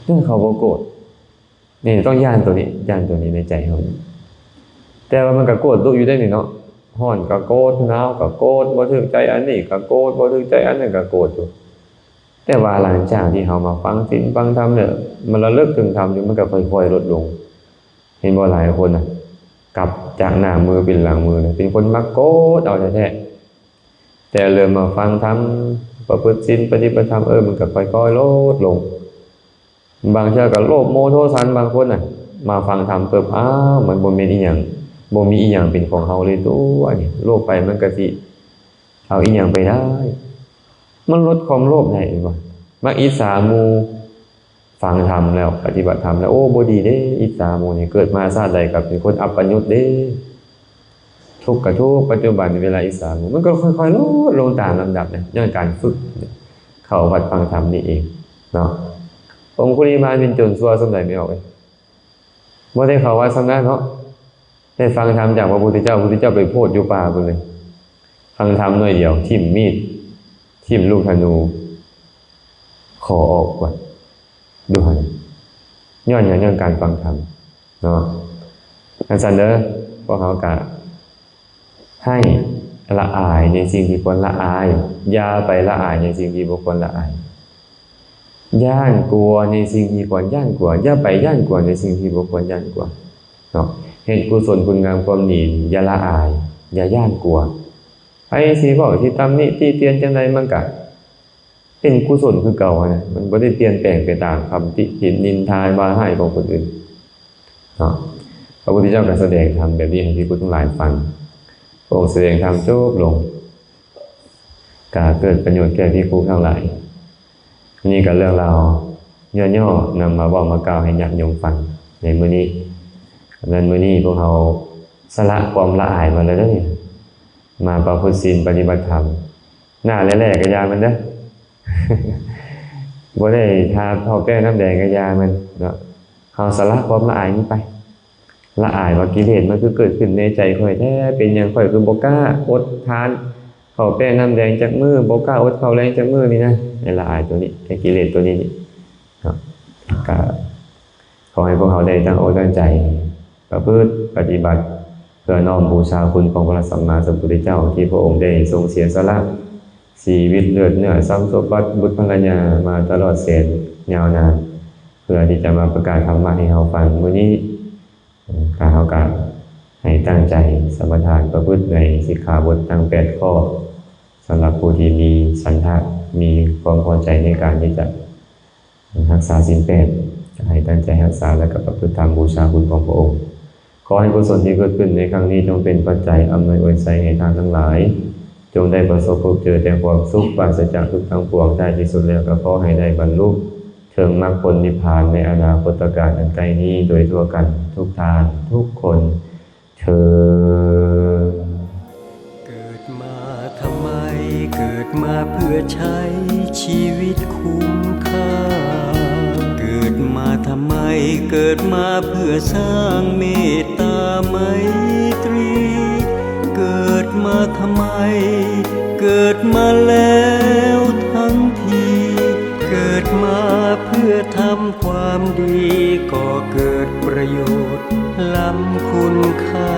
ເລື່ອງເຂົາບໍ່ໂກດ. ນີ້ຕ້ອງຢ້ານຕົວນີ້, ຢ້ານຕົວນີ້ໃນໃຈເຮົາ. ແຕ່ວ່າມັນກໍໂກດດຸຢູ່ເດ້ນີ້ເນາະ, ຮ້ອນກໍໂກດ, ໜາວກໍໂກດ, ບໍ່ຖືກໃຈອັນນີ້ກໍໂກດ, ບໍ່ຖືກໃຈອັນນັ້ນກໍໂກດຢູ່. ແຕ່ວ່າຫຼັງຈາກທີ່ເຮົາມາຟັງສິນຟັງທຳແລ້ວ, ມາລະລຶກເຖິງທຳຢູ່, ມັນກໍຄ່ອຍໆລົດລົງ. ເຫັນບໍ່, ຫຼາຍຄົນນະ ກັບຈາກໜ້າມືເປັນຫຼັງມືນະ, ເປັນຄົນມັກໂກດເອົາແທ້ໆ. ແຕ່ເລີ່ມມາຟັງທຳ ປະພຶດສິນ ປະຕິບັດທຳ ເອີ ມັນກໍຄ່ອຍໆລົດລົງ. ບາງເທື່ອກໍໂລບໂມໂທສັນ ບາງຄົນນະ ມາຟັງທຳປຶບ ອ້າວ ມັນບໍ່ແມ່ນອີ່ຫຍັງ ບໍ່ມີອີ່ຫຍັງເປັນຂອງເຮົາເລີຍຕົວະນີ້ ໂລບໄປມັນກໍຊິເອົາອີ່ຫຍັງໄປໄດ້? ມັນລົດຄວາມໂລບໄດ້ແມ່ນບໍ່? ມັກອິດສາໝູ່ ຟັງທຳແລ້ວ ປະຕິບັດທຳແລ້ວ ໂອ້ ບໍ່ດີເດ້ ອິດສາໝູ່ນີ້ ເກີດມາຊາດໃດກໍເປັນຄົນອັບປະຍຸດເດ້. ທຸກກະທຸກ ປັດຈຸບັນເວລາອິດສາໝູ່ ມັນກໍຄ່ອຍໆລົດລົງຕາມລຳດັບເດ້ ຍ້ອນການຝຶກເຂົ້າວັດຟັງທຳນີ້ເອງເນາະ. ອົງຄຸລິມານເປັນໂຈນຊົ່ວສ່ຳໃດ ແມ່ອອກເອີຍ? ບໍ່ໄດ້ເຂົ້າວັດສ່ຳນັ້ນເນາະ ໄດ້ຟັງທຳຈາກພະພຸດທະເຈົ້າ ພຸດທະເຈົ້າໄປໂພດຢູ່ປ່າພຸ້ນເລີຍ. ຟັງທຳໜ້ອຍດຽວ ຖິ້ມມີດ ຖິ້ມລູກທະນູ ຂໍອອກກ່ອນ ດູຫັ້ນ ຍ້ອນຫຍັງ? ຍ້ອນການຟັງທຳເນາະ. ຈັ່ງຊັ້ນເດີ ພວກເຮົາກະໃຫ້ລະອາຍໃນສິ່ງທີ່ຄວນລະອາຍ, ຢ່າໄປລະອາຍໃນສິ່ງທີ່ບໍ່ຄວນລະອາຍ, ຢ້ານກົວໃນສິ່ງທີ່ຄວນຢ້ານກົວ, ຢ່າໄປຢ້ານກົວໃນສິ່ງທີ່ບໍ່ຄວນຢ້ານກົວເນາະ. ເຮັດກຸສົນຄຸນງາມຄວາມດີ, ຢ່າລະອາຍ, ຢ່າຢ້ານກົວ. ໃຜຊິເວົ້າ, ຊິຕຳໜິ, ຕິຕຽນຈັ່ງໃດ, ມັນກະ ເປັນກຸສົນຄືເກົ່າຫັ້ນນະ, ມັນບໍ່ໄດ້ປ່ຽນແປງໄປຕາມຄຳຕິຕິນິນທາວ່າຮ້າຍຂອງຄົນອື່ນເນາະ. ພະພຸດທະເຈົ້າກໍສະແດງທຳແບບນີ້ໃຫ້ພິກຂຸທັງຫຼາຍຟັງ. ພະອົງສະແດງທຳຈົບລົງ ກໍເກີດປະໂຫຍດແກ່ພິກຂຸທັງຫຼາຍ. ນີ້ກໍເລື່ອງລາວຫຍໍ້ໆ ນຳມາເວົ້າມາກ່າວໃຫ້ຍາດໂຍມຟັງໃນມື້ນີ້. ດັ່ງນັ້ນ ມື້ນີ້ພວກເຮົາສະຫຼະຄວາມລະອາຍມາແລ້ວເດີ ມາປະພຶດສິນປະຕິບັດທຳ. ໜ້າແຫຼ້ໆກໍຢ່າມັນເດີ ບໍ່ໄດ້ທາເຂົ້າແປ້ງນ້ຳແດງກໍຢ່າມັນເນາະ. ເຮົາສະຫຼະຄວາມລະອາຍນີ້ໄປ. ລະອາຍວ່າກິເລດມັນຄືເກີດຂຶ້ນໃນໃຈຂ້ອຍແທ້, ເປັນຫຍັງຂ້ອຍຄືບໍ່ກ້າອົດທານເຂົ້າແປ້ງນ້ຳແດງຈັກມື້, ບໍ່ກ້າອົດເຂົ້າແລງຈັກມື້ນີ້ນະ. ໃຫ້ລະອາຍຕົວນີ້, ໃຫ້ກິເລດຕົວນີ້ນີ້ເນາະ. ກໍ ຂໍໃຫ້ພວກເຮົາໄດ້ຕັ້ງອົກຕັ້ງໃຈປະພຶດປະຕິບັດ ເພື່ອນ້ອມບູຊາຄຸນຂອງພະສຳມາສຳພຸດທະເຈົ້າ ທີ່ພະອົງໄດ້ຊົງເສຍສະຫຼະຊີວິດ, ເລືອດເນື້ອ, ຊັບສົມບັດ, ບຸດພະລະຍາມາຕະຫຼອດແສນຍາວນານ ເພື່ອທີ່ຈະມາປະກາດທຳມະໃຫ້ເຮົາຟັງມື້ນີ້. ກະເຮົາກະໃຫ້ຕັ້ງໃຈສະມາທານປະພຶດໃນສິກຂາບົດທັງແປດຂໍ້ ສຳລັບຜູ້ທີ່ມີສັນທະ ມີຄວາມພໍໃຈໃນການທີ່ຈະ ຮັກສາສິນແປດ ໃຫ້ຕັ້ງໃຈຮັກສາ ແລະ ກໍປະພຶດທຳບູຊາຄຸນຂອງພະອົງ. ຂໍໃຫ້ກຸສົນທີ່ເກີດຂຶ້ນໃນຄັ້ງນີ້ ຈົ່ງເປັນປັດໄຈອຳນວຍອວຍໄຊໃຫ້ທ່ານທັງຫຼາຍ ຈົ່ງໄດ້ປະສົບພົບເຈີແຕ່ຄວາມສຸກ ປາສະຈາກທຸກທັງປວງ. ທ້າຍທີ່ສຸດແລ້ວກໍຂໍໃຫ້ໄດ້ບັນລຸເຖິງມັກຜົນນິບພານໃນອະນາຄົດຕະການອັນໃກ້ນີ້ ໂດຍທົ່ວກັນທຸກທ່ານທຸກຄົນ ເທີ້ນ. ເກີດມາທຳໄມ? ເກີດມາເພື່ອໃຊ້ຊີວິດຄຸ້ມຄ່າ. ເກີດມາທຳໄມ? ເກີດມາເພື່ອສ້າງເມດຕາໄມຕຣີ. ເກີດມາທຳໄມ? ເກີດມາແລ້ວທັງທີ. ເກີດມາເພື່ອທຳຄວາມດີ ກໍເກີດປະໂຫຍດ ລ້ຳຄຸນຄ່າ.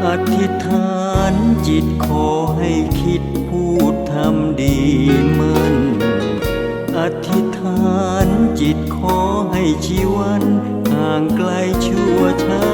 ອະທິຖານຈິດຂໍໃຫ້ຄິດພູດທຳດີໝັ້ນ. ອະທິຖານຈິດຂໍໃຫ້ຊີວັນຫ່າງໄກຊົ່ວຊ້າ